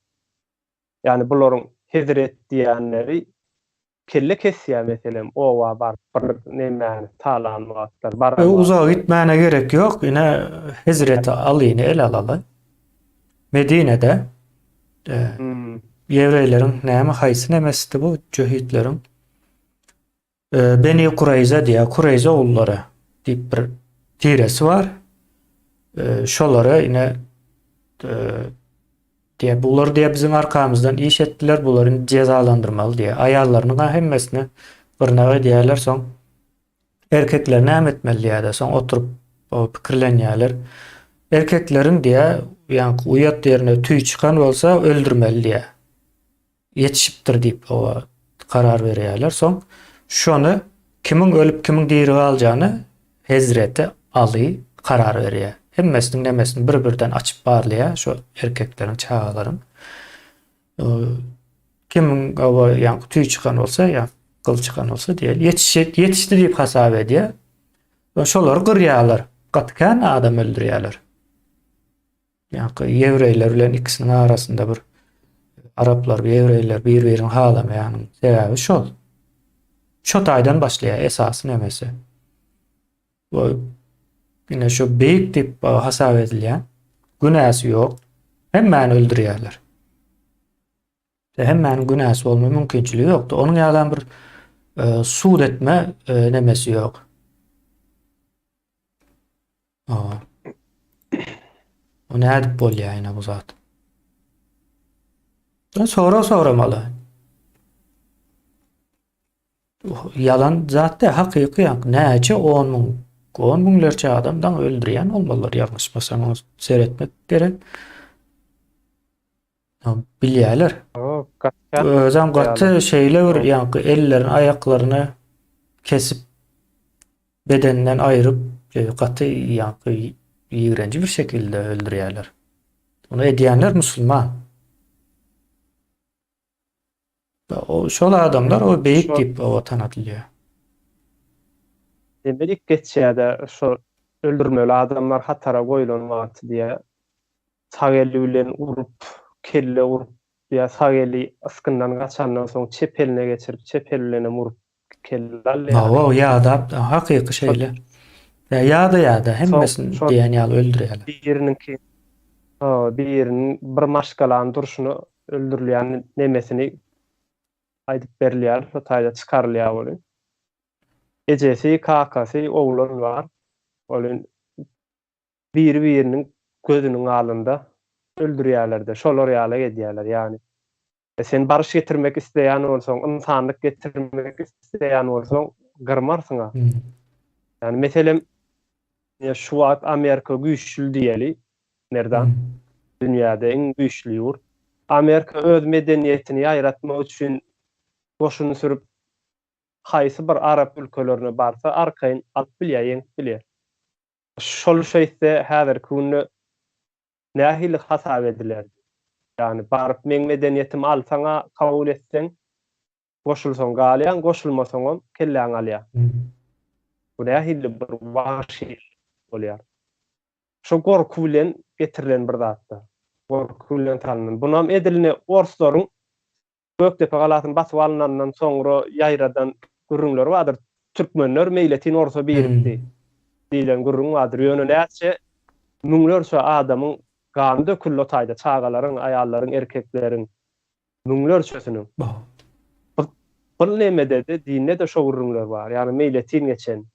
Ýagny bularyň hezret diýýänleri kelle kesýär meselem oba baryp bir nemäni talan wagtlar baran wagtlar. Uzaga gitmäne gerek ýok ine hezreti Alyny ele alaly. Medinede ýewreýleriň näme haýsy nemesidi bu jöhitleriň Beni Kureýza diýýär, Kureýza ogullary diýip bir tiresi bar. Şolara ine diýýär, bular diýýär biziň arkamyzdan iş etdiler, bulary indi jezalandyrmaly diýýär. Aýallarynyň hemmesini gyrnak edýärler, soň erkekler näme etmeli diýýär-de, soň oturyp pikirlenýärler. Erkekleriň diýýär, ýaňky uýat ýerine tüý çykan bolsa öldürmeli diýýär. ýetişipdir diýip oba karar berýärler. Soň şony kimiň ölüp kimiň diri galjagyny Hezreti Aly karar berýär. Hemmesiniň nemesini bir-birden açyp barlaýar şo erkekleriň, çagalaryň. Kimiň oba ýaňky tüý çykan bolsa, ýa gyl çykan bolsa diýeli, ýetişdi, ýetişdi diýip hasap edýär. Şolary gyrýarlar. Gaty kän adam öldürýärler. Ýaňky ýewreýler bilen ikisiniň arasynda bir araplar, ýewreýler bir-birini halamaýanyň sebäbi şol. Şo taýdan başlaýar esasy nemesi. Bu ine şu beýik diýip hasap edilýän günäsi ýok. Hemmäni öldürýärler. Hemmäniň günäsi bolma mümkinçiligi ýokdy. Onuň ýalam bir e, sud etme e, nemesi ýok. Aa. O nädip bolýar ýene bu zat? Ben sorag soramaly. Ýalan zat da hakyky ýa näçe 10 müň, 10 müňlerçe adam daň öldürýän bolmalylar ýalňyşmasam ony seretmek gerek. Bilýärler. Özem gaty şeýle bir ýaňky ellerini aýaklaryny kesip bedeninden aýryp gaty ýaňky ýigrenji bir şekilde öldürýärler. Ony edýänler musulman. O şol adamlar o beýik diýip o tanadylýar. Demedik geçýär-de şo öldürmeli adamlar hatara goýlan wagty diýýär. Sag eli bilen urup, kelle urup ýa sag eli ysgyndan gaçandan soň çep eline geçirip, çep eli bilenem urup kelle alýar. Hawa, ýadap, hakyky şeýle. Ýa ýada-ýada hemmesini diýen ýaly öldürýärler. Biriniňki, hawa, biriniň bir maşgalanyň durşuna öldürilýän nemesini aýdyp berilýär, şo taýda çykarylýar welin. Ejesi, kakasy, oglan bar. Welin biri-biriniň gözüniň alynda öldürýärler-de, şolar ýaly edýärler, ýagny. Sen baryş getirmek isleýän bolsaň, ynsanlyk getirmek isleýän bolsaň, gyrmarsyň-a. Ýagny, meselem, şu wagt Amerika güýçli diýeli, Merdan. Dünýäde iň güýçli ýurt. Amerika öz medeniýetini ýaýratmak üçin goşun sürüp, haýsy bir arap ülkelerine barsa, arkaýyn alyp bilýär, ýeňip bilýär. Şol şeýtse, häzirki günde nähili hasap edilerdi? Ýagny baryp meň medeniýetimi alsaň-a kabul etseň, goşulsaň galýaň, goşulmasaňam kelläňi alýar. Bu nähili bir wagşylyk bolýar. Şo gorky bilen getirilen bir zatda. Gorky bilen salnan. Bunam edil ine orslaryň Gökdepe galasyny basyp alnandan soňra ýaýradan gürrüňleri bardyr. Türkmenler meýletin orsa birikdi diýlen gürrüň bardyr. Ýöne näçe müňlerçe adamyň gany döküldi o taýda, çagalaryň, aýallaryň, erkekleriň müňlerçesiniň. Bu bu nemede-de, dinde-de şo gürrüňler bar. Ýagny meýletin geçen.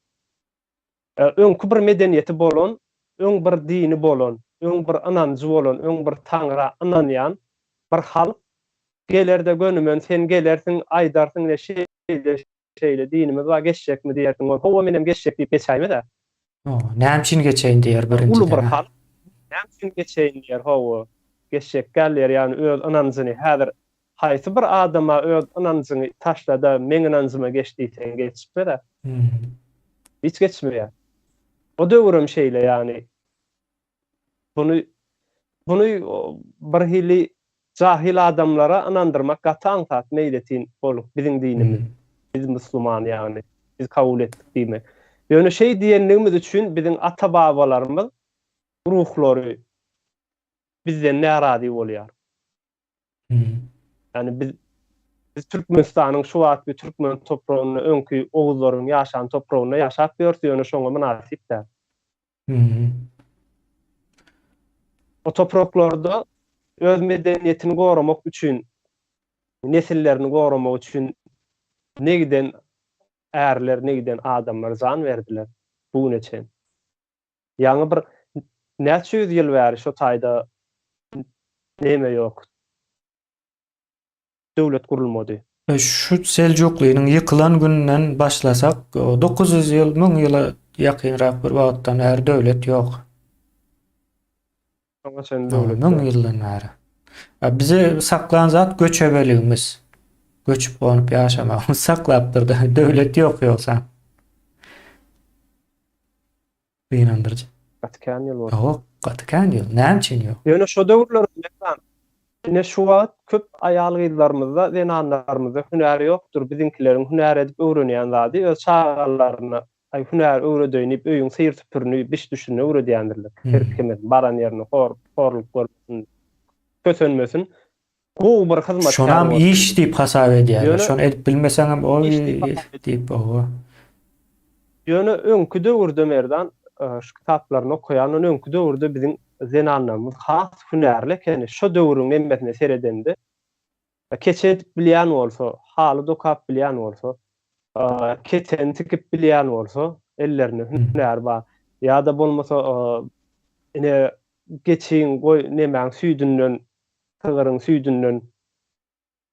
Öňki bir medeniýeti bolan, öň bir dini bolan, öň bir ynanjy bolan, öň bir Taňra ynanýan bir halk geler-de gönümen sen gelersiň, aýdarsyň ine şeýle, şeýle dinimiz bar, geçjekmi diýersiň, ol hawa menem geçjek diýip geçäýmez-ä. Hawa, näme üçin geçeýin diýer birinjiden. Uly bir halk näme üçin geçeýin diýer, hawa, geçjek däl diýer, ýagny öz ynanjyny häzir Haýsy bir adama öz ynanjyňy taşlada meň ynanjyma geç diýseň geçmez-ä. Hiç geçmeýär. O döwürem şeýle ýagny. Buny buny birhili jahyl adamlara ynandyrmak gaty aňsat meýletin bolup biziň dinimiz biz musluman ýagny biz kabul etdik diýmek. Ýöne şeý diýenligimiz üçin biziň ata-babalarymyz ruhlary bizden närazy bolýar. Ýani biz biz Türkmenistanyň şu wagtky türkmen topragynda öňki oguzlaryň ýaşan topragynda ýaşap ýörüs, ýöne şoňa mynasyp däl. O topraklarda öz medeniýetini goramak üçin, nesillerini goramak üçin ne giden ärler, ne giden adamlar jan berdiler bu güne çen. Ýaňy bir näçe ýüz ýyl bäri şo taýda neme ýok. Döwlet gurulmady. Şu Seljuklynyň ýykylan gününden başlasak, 900 ýyl, 1000 ýyla ýakynrak bir wagtdan bäri döwlet ýok. Şoňa çenli döwlet ýok. 1000 ýyldan bäri. Bizi saklan zat göçebeligimiz. Göçüp gonup ýaşamagymyz saklapdyr da, döwlet ýok ýogsa. Gynandyryjy. Gaty kän ýyl boldy. Ýok, gaty kän ýyl. Näme üçin ýok? Ýöne şo döwürler Mekan, ine şu wagt köp aýal-gyzlarymyzda, zenanlarymyzda hünär ýokdur. Biziňkileriň hünär edip öwrenýän zady öz çagalaryna aý hünär öwredeýin diýip öýüň syr-süpürini, biş-düşünini öwredýändirler. Her kimiň baran ýerinde hor, horluk görmesin, kösenmesin. Gowy bir hyzmatkär Şonam bolsun iş diýip. diýip hasap edýärler. Ýöne Şony edip bilmeseňem oý iş diýip hasap edýär. diýip owa. Ýöne öňki döwürde Merdan şu kitaplaryny okaýan ony öňki döwürde biziň zenanlarymyz has hünärli ekeni. Şo döwrüň nemesine seredende keçe edip bilýän bolsa, haly dokap bilýän bolsa, keteni tikip bilýän bolsa, ellerinde hünär bar. Ýa-da bolmasa ine geçiň goý nemäň süýdünden sygyryň süýdünden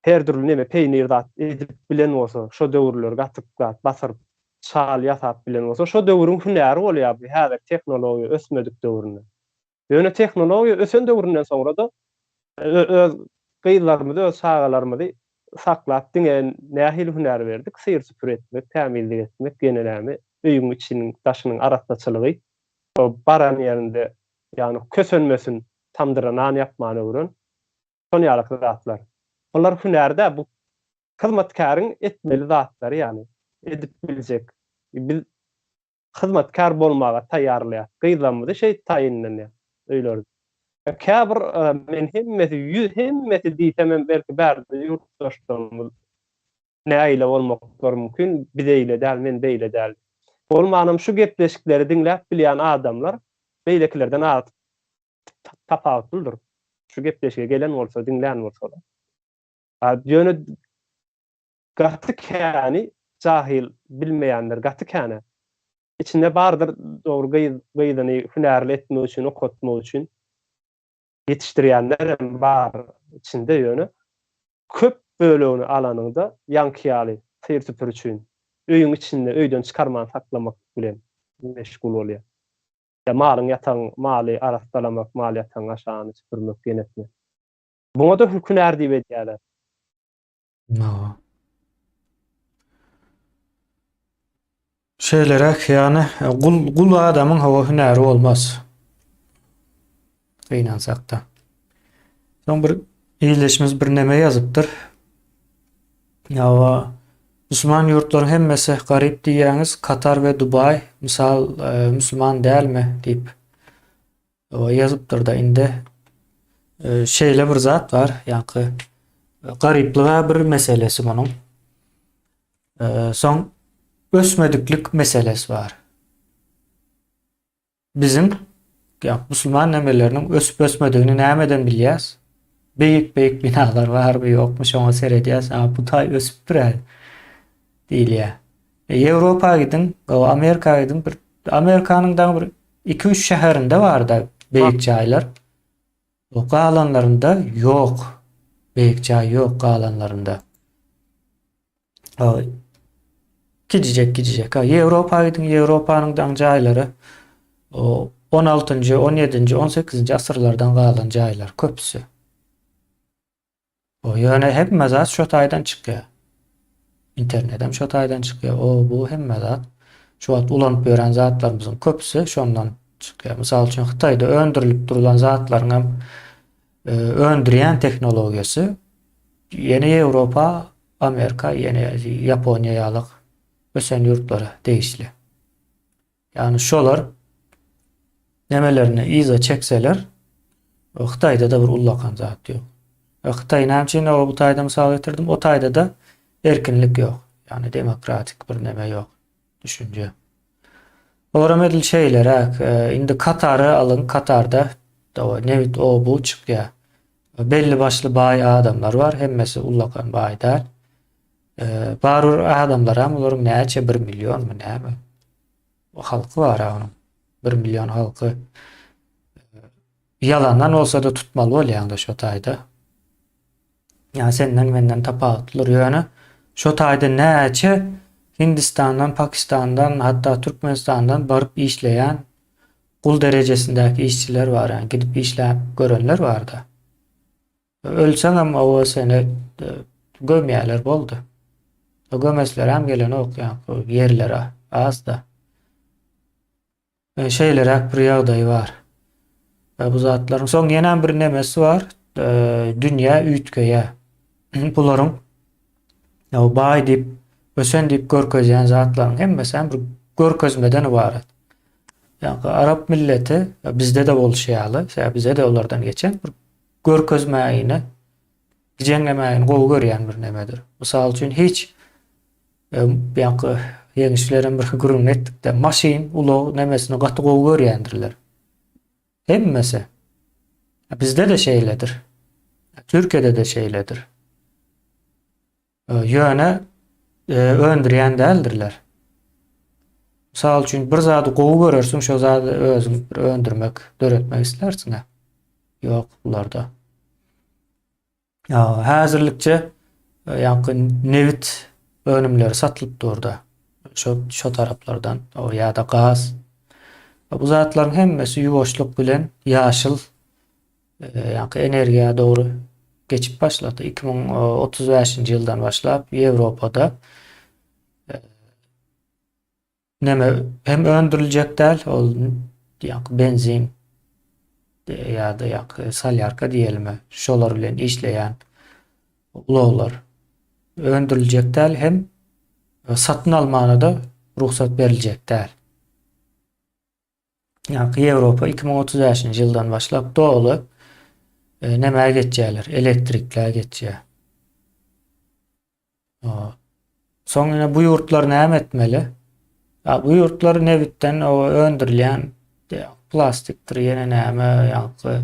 her dürli neme peýnir zat edip bilen bolsa, şo döwürler gatyk zat basyryp şal ýasap bilen bolsa, şo döwrüň hünäri bolýar bu häzir tehnologiýa ösmedik döwründe. Ýöne tehnologiýa ösen döwründen soňra-da öz gyzlarymyzy, öz çagalarymyzy saklap diňe nähili hünär berdik, syr-süpür etmek, tämizlik etmek, ýene näme, öýüň içiniň, daşynyň arassaçylygy, baran ýerinde ýagny kösenmesin, Tamdyra nan ýapmany öwren. Şon ýalyky zatlar. Bular hünär däl, bu hyzmatkäriň etmeli zatlary ýagny edip biljek. Biz hyzmatkär bolmaga taýýarlaýas. Gyzlarymyzy şeýdip taýynlanýar öýlerde. Käbir men hemmesi ýüz hemmesi diýsemem belki bärde ýurtdaşlarymyz nägile bolmaklary mümkin, biz eýle däl, men beýle däl. Bolmanam şu gepleşikleri diňläp bilýän adamlar beýlekilerden az tapawutlydyr. Şu gepleşige gelen bolsa, diňlän bolsalar. Ýöne gaty käni jahyl bilmeýänler gaty känä. Içinde bardyr dogry gyz gyzyny hünärli etmek üçin, okatmak üçin ýetişdirýänlerem bar içinde ýöne köp bölegini alanyňda ýaňky ýaly syr-süpür üçin öýüň içinde öýden çykarman saklamak bilen meşgul bolýar. Ýa malyň ýatagyň maly arassalamak, mal ýatagyň aşagyny süpürmek, ýene etmek. Buňa-da hünär diýip edýärler. Hawa. Şeýleräk, ýagny gul gul adamyň hawa hünäri bolmaz. Gynansakda. Soň bir ildeşimiz bir neme ýazypdyr. Hawa. Musulman ýurtlaryň hemmesi garyp diýýäňiz, Katar we Dubaý mysal musulman dälmi diýip ýazypdyrda indi şeýle bir zat bar, ýaňky garyplyga bir meselesi munuň. Soň ösmediklik meselesi bar. Biziň ýa musulman nemeleriniň ösüp ösmedigini nämeden bilýäs? Beýik beýik binalar barmy ýokmy şoňa seredýäs, a bu taý ösüpdir-ä diýilýär. E, Ýewropa gidiň, Amerika gidiň, bir Amerikanyň dagy bir 2-3 şäherinde bar-da beýik jaýlar. O galanlarynda ýok. Beýik jaý ýok galanlarynda. Kiçijek kiçijek. Ha, Ýewropa gidiň, Ýewropanyň daň jaýlary o 16-njy, 17-nji, 18-nji asyrlardan galan jaýlar köpüsi. O ýöne hemme zat şo taýdan çykýar. Internet hem şo taýdan çykýar. O bu hemme zat. Şu wagt ulanyp ýören zatlarymyzyň köpüsi şondan çykýar. Mysal üçin Hytaýda öndürilip durulan zatlaryň hem e, öndürýän tehnologiýasy ýene Ýewropa Amerika ýene Ýaponiýa ýaly ösen ýurtlara degişli. Ýagny şolar nemelerini yza çekseler, Hytaýda-da bir ullakan zat ýok. Hytaý näme üçin o bu taýda mysal getirdim? O taýda-da erkinlik ýok. Ýagny demokratik bir neme ýok. Düşünje. Olaram edil şeýleräk. Indi Katary alyň, Katarda nebit o bu çykýar. Belli başly baý adamlar bar, hemmesi ullakan baý däl. Bar bir adamlaram olaryň näçe bir millionmy näme? Halky bar onuň. Bir million halky. Ýalandan bolsa-da tutmaly bolýaňda şo taýda. Ýa senden menden tapawutlydyr ýöne şo taýda näçe Hindistandan, Pakistandan, hatda Türkmenistandan baryp işleýän Gul derejesindäki işçiler bar, ýagny gidip işläp görenler barda. Ölseňem oba seni gömýärler boldy. Gömeslerem gelenok, ýagny ýerleri azda. Şeýleräk bir ýagdaý bar. Bu zatlaryň soň ýene bir nemesi bar. Dünýä üýtgeýär. Bularyň baý diýip, ösen diýip görkezýän zatlaryň hemmesi hem bir görkezmeden ybarat. Ýa arap milleti bizde-de bolşy ýaly, sebäbi bize-de olardan geçen bir görkezmägini, gijeňlemägini gowy görýän bir nemedir. Mysal üçin hiç ýaňky ýeňişlerem bir gürrüňini etdik-de, maşyn, ulag nemesini gaty gowy görýändirler. Hemmesi. Bizde-de şeýledir. Türkiýede-de şeýledir. Ýöne öndürýän däldirler. Mysal üçin bir zady gowy görersiň, şo zady özüň bir öndürmek, döretmek islärsiň. Ýok bularda. Häzirlikçe ýaňky nebit önümleri satylyp durda. Şo şo taraplardan o ýa-da gaz. Bu zatlaryň hemmesi ýuwaşlyk bilen ýaşyl ýaňky energiýa dogry geçip başlady. 2035-nji ýyldan başlap Ýewropada neme hem öndüriljek däl, ol ýaňky benzin ýa-da ýaňky solýarka diýelimi, şolar bilen işleýän ulaglar öndüriljek däl hem satyn almana-da rugsat beriljek däl. Ýaňky Ýewropa 2035-nji ýyldan başlap doly e, nämä geçýärler? Elektriklä geçýär. Soň ýene bu ýurtlar näme etmeli? Ya bu ýurtlar nebitden o öndürilýän plastikdir, ýene näme, ýaňky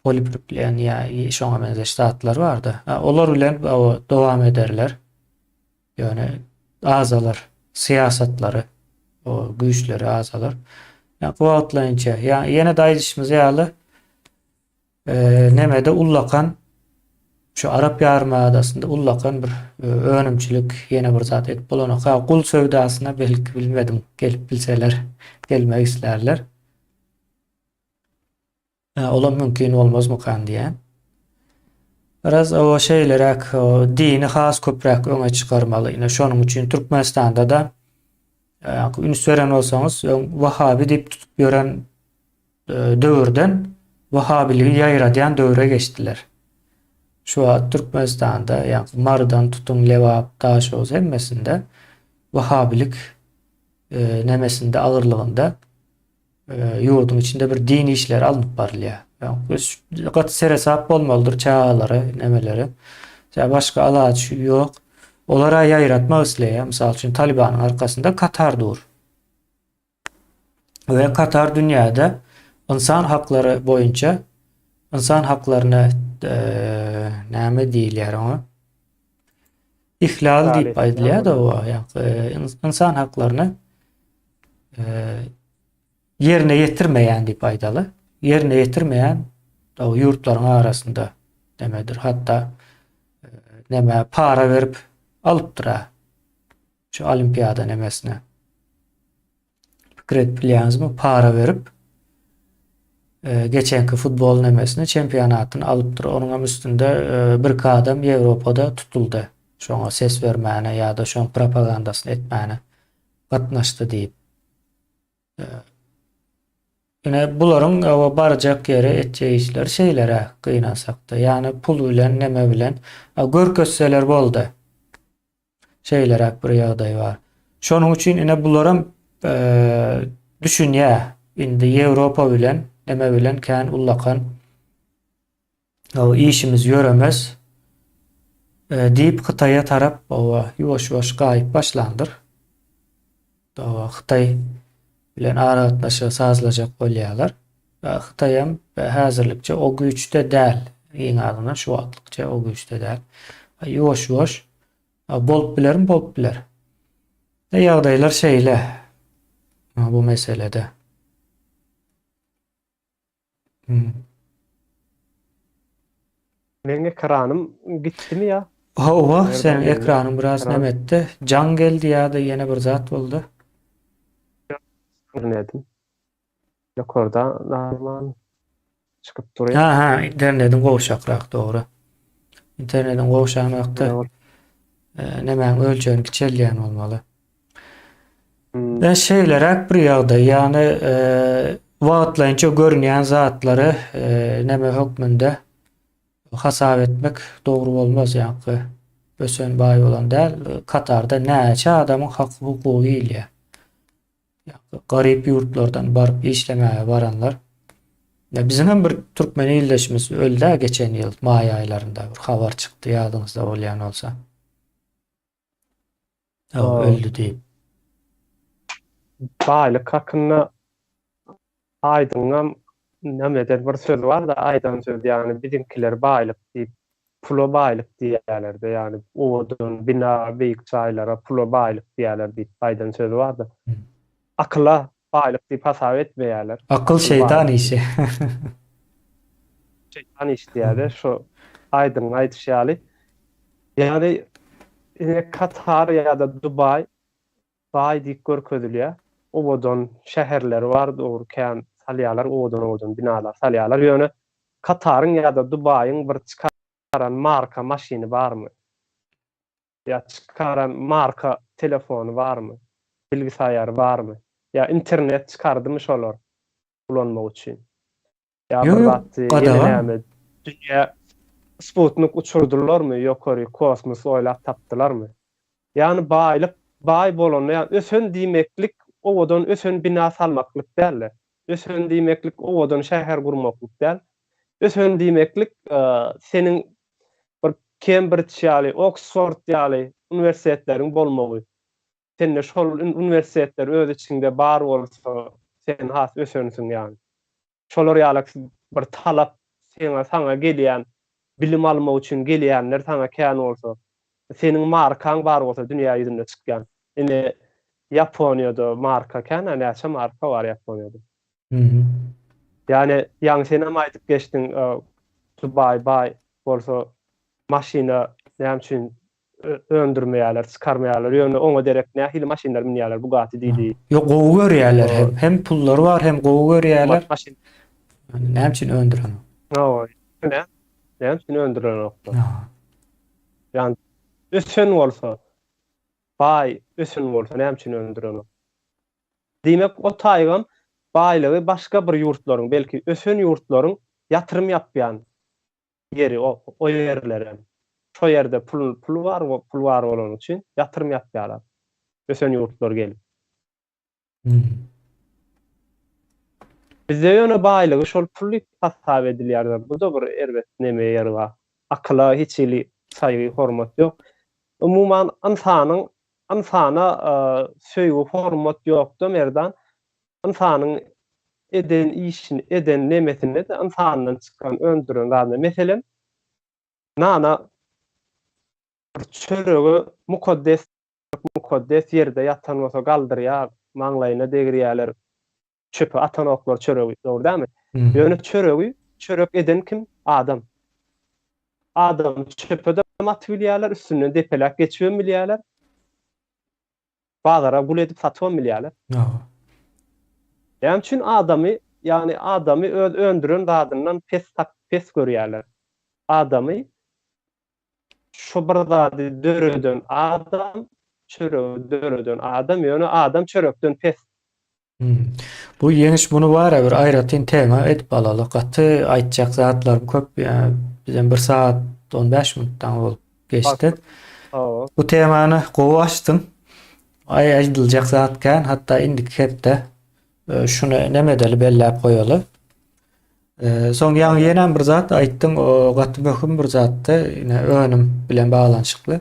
polipropilen ýa şoňa meňzeş zatlar bardy. Olar bilen dowam ederler. Ýöne azalar, syýasatlary, o güýçleri azalar. Ýa wagtlaýynça, ýa ýene-de aýdyşymyz ýaly, e, nemede ullakan şu Arap ýarymadasynda ullakan bir e, önümçilik ýene bir zat edip bolanok. Ha, gul söwdasyna belki bilmedim, gelip bilseler, gelmek islärler. Olam mümkin bolmazmykan diýýän. Biraz o şeýleräk dini has köpräk öňe çykarmaly. Ine şonuň üçin Türkmenistanda-da üns beren bolsaňyz, öň Wahabi diýip tutup ýören döwürden Wahabiligi ýaýradýan döwre geçdiler. Şu wagt Türkmenistanda, ýagny Marydan tutuň Lebap, Daşoguz hemmesinde wahhabilik nemesinde agyrlygynda ýurduň içinde bir din işleri alnyp barylýar. Gaty seresap bolmalydyr çagalary, nemeleri. Ýa başga alaç ýok. Olara ýaýratmak isleýär. Mysal üçin Talibanyň arkasynda Katar dur. We Katar dünýäde ynsan haklary boýunça ynsan haklaryna näme diýilýär oňa? Ihlal diýip aýdylýar-da o, ýa ynsan haklaryny ýerine ýetirmeýän diýip aýdaly. Ýerine ýetirmeýän o ýurtlaryň arasynda demedir. Hatda näme para berip alypdyr-a. Şu olimpiada nemesine. Pikir edip bilýäňizmi? Para berip e, geçenki futbol nemesini, çempionatyny alypdyr. Onuň hem üstünde e, bir adam Ýewropada tutuldy. Şoňa ses bermäne ýa-da şoň propagandasyny etmäne gatnaşdy diýip. E, ine bularyň barjak ýeri, etjek işleri şeýleräk gynansakda. Ýagny pul bilen, neme bilen görkezseler boldy. Şeýleräk bir ýagdaý bar. Şonuň üçin ine bularam düşünýär. Indi Ýewropa bilen, neme bilen kän ullakan işimiz ýöremez diýip Hytaýa tarap oba ýuwaş-ýuwaş gaýyp başlandyr. Oba Hytaý bilen aragatnaşygy sazlajak bolýarlar. Hytaýam häzirlikçe o güýçde däl. Iň azyndan şu wagtlykça o güýçde däl. Ýuwaş-ýuwaş bolup bilermi? Bolup biler. E, ýagdaýlar şeýle bu meselede. Hmm. Meň ekranym gitdimi ýa? Hawa, seniň ekranyň biraz neme etdi. Jaň geldi ýa-da ýene bir zat boldy. Internetim. Ýokarda normal çykyp durýar. Ha, ha, internetiň gowşakrak, dogry. Internetiň gowşan wagty e, nemäň ölçegini kiçeldýän bolmaly. Hmm. E, şeýleräk bir ýagdaý, ýagny e, wagtlaýynça görünýän zatlary e, neme hökmünde hasap etmek dogry bolmaz, ýaňky ösen baý bolan däl, Katarda näçe adamyň haky hukugy iýilýär. Garyp ýurtlardan baryp işlemäge baranlar. Ya biziň hem bir türkmen ildeşimiz öldä geçen ýyl maý aýlarynda bir habar çykdy ýadyňyzda bolýan bolsa. Aa, öldi diýip. Baýlyk hakynda Aýdyňam nämeden bir sözi bar-da aýdan sözi ýagny biziňkiler baýlyk diýip pula baýlyk diýýärler-de ýagny owadan bina beýik jaýlara pula baýlyk diýýärler diýip aýdan sözi bar-da. Akyla baýlyk diýip hasap etmeýärler. Akyl şeýtan işi. Şeýtan işi diýýärler şo Aýdyňyň aýdyşy ýaly. Ýagny ine Katar ýa-da Dubaý baý diýip görkezilýär. Owadan şäherleri bar, dogry kän salýarlar, owadan-owadan binalar salýarlar. Ýöne Kataryň ýa-da Dubaýyň bir çykaran marka maşyny barmy? Ýa çykaran marka telefony barmy? Bilgisaýary barmy? Ýa internet çykardymy şolar ulanmak üçin? Ýa bir zatdy, ýene näme, dünýä sputnik uçurdylarmy ýokary, kosmos oýlap tapdylarmy? Ýagny baýlyk, baý bolanda, ýagny ösen diýmeklik owadan ösen bina salmaklyk däl-de, ösen diýmeklik owadan şäher gurmaklyk däl, ösen diýmeklik seniň bir Kembrij ýaly, Oksford ýaly uniwersitetleriň bolmagy, sende şol uniwersitetler öz içiňde bar bolsa, sen has ösensiň ýagny. Şolar ýaly bir talap seňe saňa gelýän, bilim almak üçin gelýänler saňa kän bolsa, seniň markaň bar bolsa dünýä ýüzünde çykýan. Ine Ýaponiýada marka kän-ä, näçe marka bar Ýaponiýada. Ýagny ýaňy senem aýdyp geçdiň, Dubaý baý bolsa maşyna näme üçin öndürmeýärler, çykarmaýarlar. Ýöne oňa derek nähili maşynlar münýärler, Bugatti diýdi. Ýok, gowy görýärler hem. Hem pullary bar, hem gowy görýärler. Maşyn. Näme üçin öndürenok? Hawa, näme näme üçin öndürenoklar? Ýani ösen bolsa, baý ösen bolsa näme üçin öndürenok? Diýmek, o taýgam baýlygy başga bir ýurtlaryň, belki ösen ýurtlaryň ýatyrym ýapýan. Ýeri o o ýerlerem. Şo ýerde pul pul bar pul bar bolany üçin ýatyrym ýapýarlar. Ösen ýurtlar gelip. Bizde ýöne baýlygy şol pul diýip hasap edilýär. Bu-da bir erbet neme ýeri bar. Akyla hiç hili saýgy, hormat ýok. Umuman ynsanyň ynsana söýgi, hormat ýokda Merdan. Ynsanyň eden işini, eden nemesinde-de ynsandan çykan, öndüren zadyna. Meselem, nana bir çöregi mukaddes mukaddes ýerde ýatan bolsa galdyrýar, maňlaýyna degirýärler, çöpe atanoklar çöregi, dogry dälmi? Ýöne çöregi çörek eden kim? Adam. Adamy çöpe-de atyp bilýärler, üstünden depeläp geçibem bilýärler. Bazara gul edip satybam bilýärler. Näme üçin adamy, ýagny adamy öz öndüren zadyndan pes pes görýärler? Adamy Şu bir zady döreden adam, çöregi döreden adam, ýöne adam çörekden pes. Bu Ýeňiş muny bara bir aýratyn tema edip alaly. Gaty aýtjak zatlarym köp. Bizem bir sagat 15 minutdan bolup geçdi. Bu temany gowy açdyň. Aý aýdyljak zat kän, hatda indiki hepde e, şuny neme edeli belläp goýaly. Soň ýaňy ýenem bir zat aýtdyň, o gaty möhüm bir zatdy, ine önüm bilen baglanyşykly.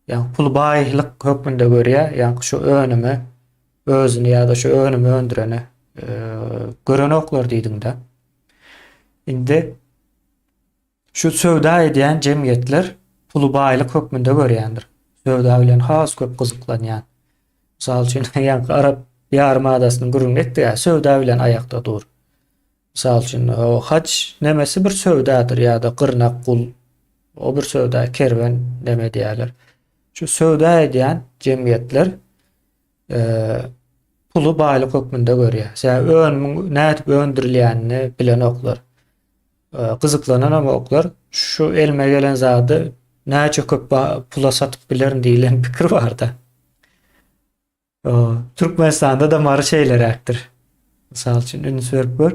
Ýagny puly baýlyk hökmünde görýär, ýagny şu önümi özüni ýa-da şu önümi öndüreni e, görenoklar diýdiňde. Indi şu söwda edýän jemgyýetler puly baýlyk hökmünde görýändir. Söwda bilen has köp gyzyklanýan. Mysal üçin, ýaňky Arap ýarym adasynyň gürrüňini etdik-ä, söwda bilen aýakda dur. Mysal üçin, haç nemesi bir söwdadyr ýa-da gyrnak gul, o bir söwda, kerwen neme diýýärler. Şu söwda edýän jemgyýetler e, puly baýlyk hökmünde görýär. Sebäbi önümiň nädip öndürilýänini bilenoklar. E, gyzyklananam oklar. Şu elime gelen zady näçe köp pula satyp bilerin diýlen pikir barda. Türkmenistanda-da Mary şeýleräkdir. Mysal üçin üns berip gör.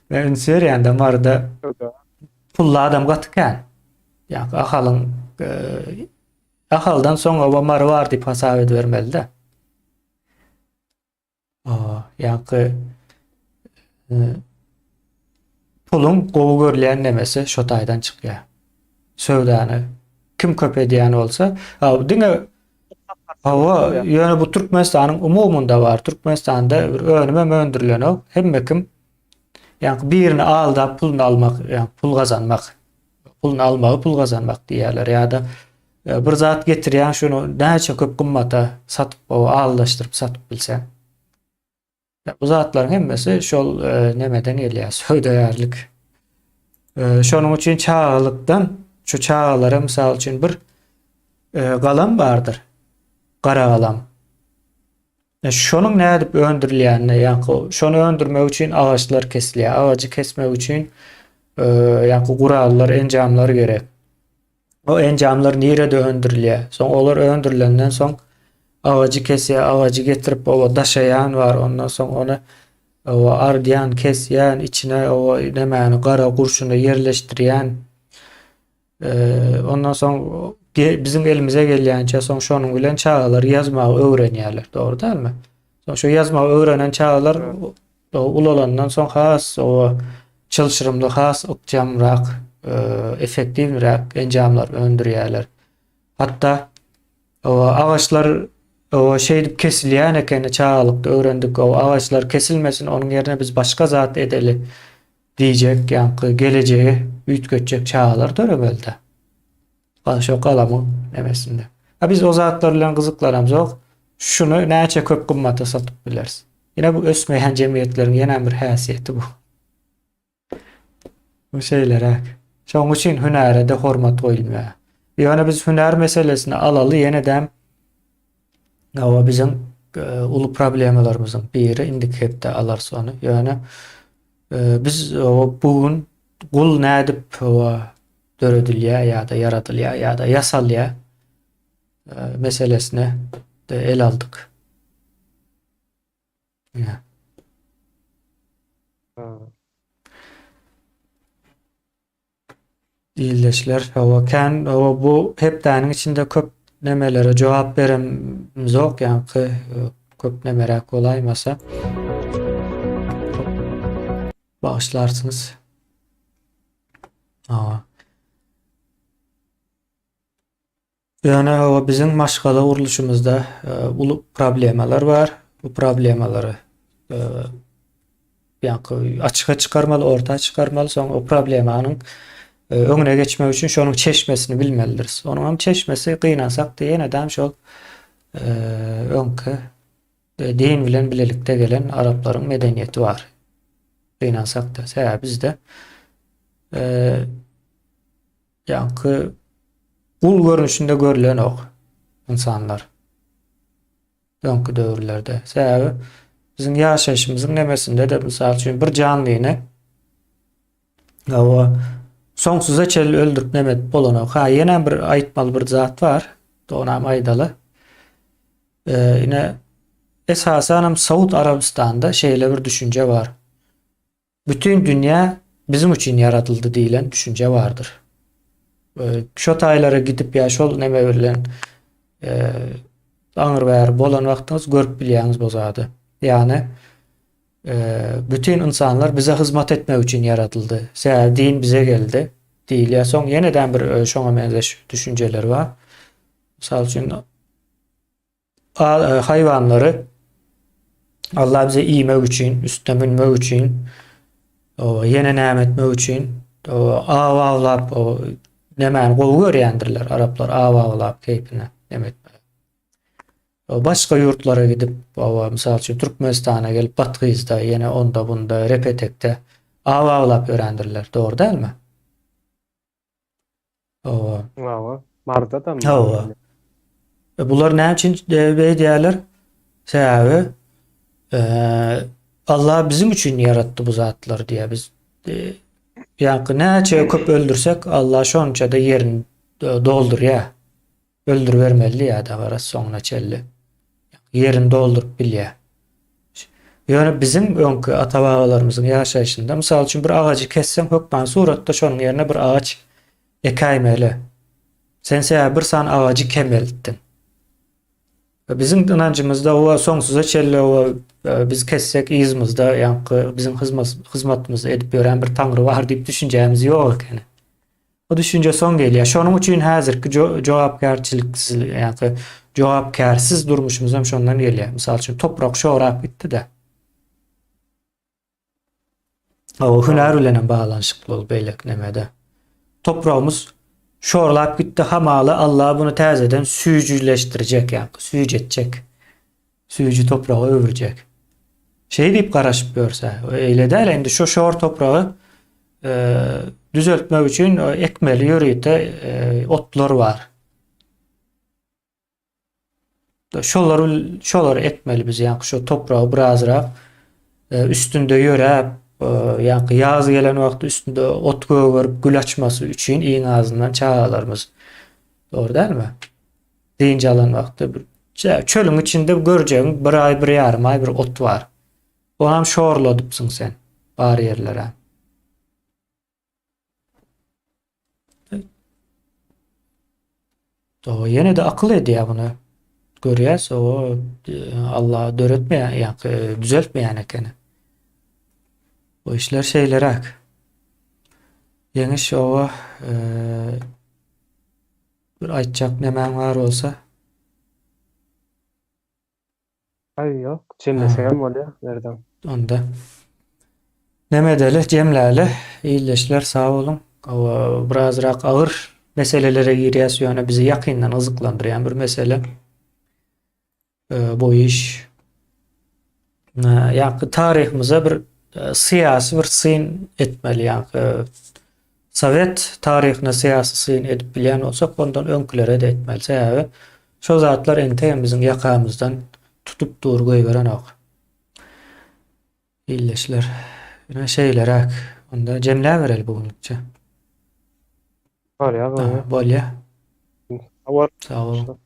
Men üns berýän-de Maryda pully adam gaty kän. Ýa Ahalyň e, Ahaldan soň oba Mary bar diýip hasap edibermeli-de. Ýaňky e, puluň gowy görülýän nemesi şo taýdan çykýar. Söwdany kim köp edýän bolsa, diňe hawa, ýöne bu Türkmenistanyň umumynda bar. Türkmenistanda bir önüm hem öndürilenok. Hemme kim ýaňky birini aldap puluny almak, ýaňky pul gazanmak. Puluny almagy pul gazanmak diýýärler ýa-da e, bir zat getirýän şuny näçe köp gymmata satyp, o aldaşdyryp satyp bilseň. Bu zatlaryň hemmesi şol e, nemeden gelýär, söwdagärlik. E, şonuň üçin çagalykdan şu çagalara mysal üçin bir e, galam bardyr. Gara galam. E, şonuň nädip öndürilýänini, ýaňky şony öndürmek üçin agaçlar kesilýär. Agajy kesmek üçin e, ýaňky gurallar, enjamlar gerek. O enjamlar nirede öndürilýär? Soň olar öndürilenden soň agajy kesýär, agajy getirip oba daşaýan bar, ondan soň ony oba ardýan, kesýän, içine oba nämäni gara gurşuny ýerleşdirýän. Ondan soň biziň elimize gelýänçä soň şonuň bilen çagalar ýazmagy öwrenýärler, dogry dälmi? Soň şu ýazmagy öwrenen çagalar ulalandan soň has o çylşyrymly, has ykjamrak, effektiwniräk enjamlar öndürýärler. Hatda o agaçlar o şeýdip kesilýän ekeni çagalykda öwrendik. O agaçlar kesilmesin, onuň ýerine biz başga zat edeli diýjek, ýaňky gelejegi üýtgetjek çagalar döremeli-de. Şo galamyň nemesinde. A biz o zatlar bilen gyzyklanamzok. Şuny näçe köp gymmata satyp bileris. Ýene bu ösmeýän jemgyýetleriň ýene bir häsiýeti bu. Bu şeýleräk. Şonuň üçin hünäre-de hormat goýulmaýar. Ýöne biz hünär meselesini alaly ýene-de hawa biziň e, uly problemalarymyzyň biri indiki hepde alarys ony. Ýöne e, biz bu gün gul nädip hawa döredilýär ýa-da ýaradylýar ýa-da ýasalýar e, meselesine de el aldyk. Ýa. Ildeşler, hawa kän, hawa bu hepdäniň içinde köp nemelere jogap beremzok, ýaňky köp nemeräk bolaýmasa. Bagyşlarsyňyz. Hawa. Ýöne hawa biziň maşgala gurluşymyzda uly problemalar bar. Bu problemalary ýaňky açyga çykarmaly, orta çykarmaly, soň o problemanyň öňüne geçmek üçin şonuň çeşmesini bilmelidiris. Onuň hem çeşmesi gynansak-da ýene-de şol öňki din bilen bilelikde gelen araplaryň medeniýeti bar. Gynansak-da, sebäbi bizde Ýaňky gul görnüşinde görlenok ynsanlar. Öňki döwürlerde. Sebäbi biziň ýaşaýşymyzyň nemesinde-de mysal üçin bir janlyny hawa soňsuza çenli öldürip neme edip bolanok. Ha ýene bir aýtmaly bir zat bar. Onam aýdaly. Ee, ine esasanam Saud Arabystanda şeýle bir düşünje bar. Bütin dünýä biziň üçin ýaradyldy diýlen düşünje bardyr. Şo taýlara gidip ýa şol neme bilen aňyr bäri bolan wagtyňyz görüp bilýäňiz bu zady. Ýagny bütin ynsanlar bize hyzmat etmek üçin ýaradyldy. Sebäbi din bize geldi diýilýär. Soň ýeneden bir şoňa meňzeş düşünjeler bar. Mysal üçin Haýwanlary Allah bize iýmek üçin, üstüne münmek üçin, ýene näme etmek üçin, aw awlap, nemäni gowy görýändirler araplar aw awlap keýpine neme etmek. Başga ýurtlara gidip, mysal üçin Türkmenistana gelip Bathyzda, ýene onda bunda Repetekde aw awlap ýörendirler. Dogry dälmi? Hawa. Hawa. Marda da. Hawa. E, bular näme üçin beýdýärler? Sebäbi e, Allah biziň üçin ýaratdy bu zatlary diýýär. Biz e, ýa-ki näçe köp öldürsek, Allah şonça-da ýerini doldurýar. Öldüribermeli diýýär-de garaz soňuna çenli. Ýerini dolduryp bilýär. Ýöne biziň öňki ata-babalarymyzyň ýaşaýşynda, mysal üçin bir agajy kesseň hökman suratda şonuň ýerine bir agaç ekäýmeli. Sen sebäbi bir sany agajy kemeltdiň. Biziň ynanjymyzda o soňsuza çenli o e, biz kessek yzymyzda ýaňky biziň hyzmatymyzy edip ýören bir taňry bar diýip düşünjämiz ýok ekeni. Bu düşünje soň gelýär. Şonuň üçin häzirki jogapkärçiliksiz, ýa-da jogapkärsiz durmuşymyz hem şondan gelýär. Mysal üçin, toprak şorap gitdi-de. O hünär bilen hem baglanyşykly ol beýleki nemede. Topragymyz şorlap gitdi, hamala Allah bunu täzeden süýjüleşdirjek, ýa-da süýjetjek. Süýji topraga öwürjek. Şeý diýip garaşyp ýörse, eýle däl, indi şu şor topragy e, düzeltmek üçin ekmeli ýörite e, otlar bar. Şolar şolary ekmeli biz, ýa şu topragy birazrak e, üstünde ýöräp, ýa ýaz gelen wagty üstünde ot gögerip gül açmasy üçin iň azyndan çagalarymyz. Dogry dälmi? Dynç alan wagty bir çölüň içinde görjegiň bir aý, bir ýarym aý bir ot bar. Onam şorladypsyň sen bar ýerlere. Doga ýene-de akyl edýär muny. Görýäs, o Allah döretmeýän, ýa-da düzeltmeýän ekeni. Bu işler şeýleräk. Ýeňiş oba Bir aýtjak nemäň bar bolsa. Aý ýok, jemlesegem bolýar Merdan. Onda. Neme edeli, jemläli. Ildeşler sag boluň. Birazrak agyr meselelere girýäs, ýöne bizi ýakyndan gyzyklandyrýan bir mesele. Bu iş ýa-da taryhymyza bir syýasy bir syn etmeli, ýa-da sowet taryhyna syýasy syn edip bilýän bolsak, ondan öňkülere-de etmeli. Sebäbi şol zatlar entegem biziň ýakamyzdan tutup dur, goýberenok. Ildeşler, ine şeýleräk. Onda jemläbereli bu günlükçe. Bolýar, bolýar. Bolýar. Sag bol. Sag boluň.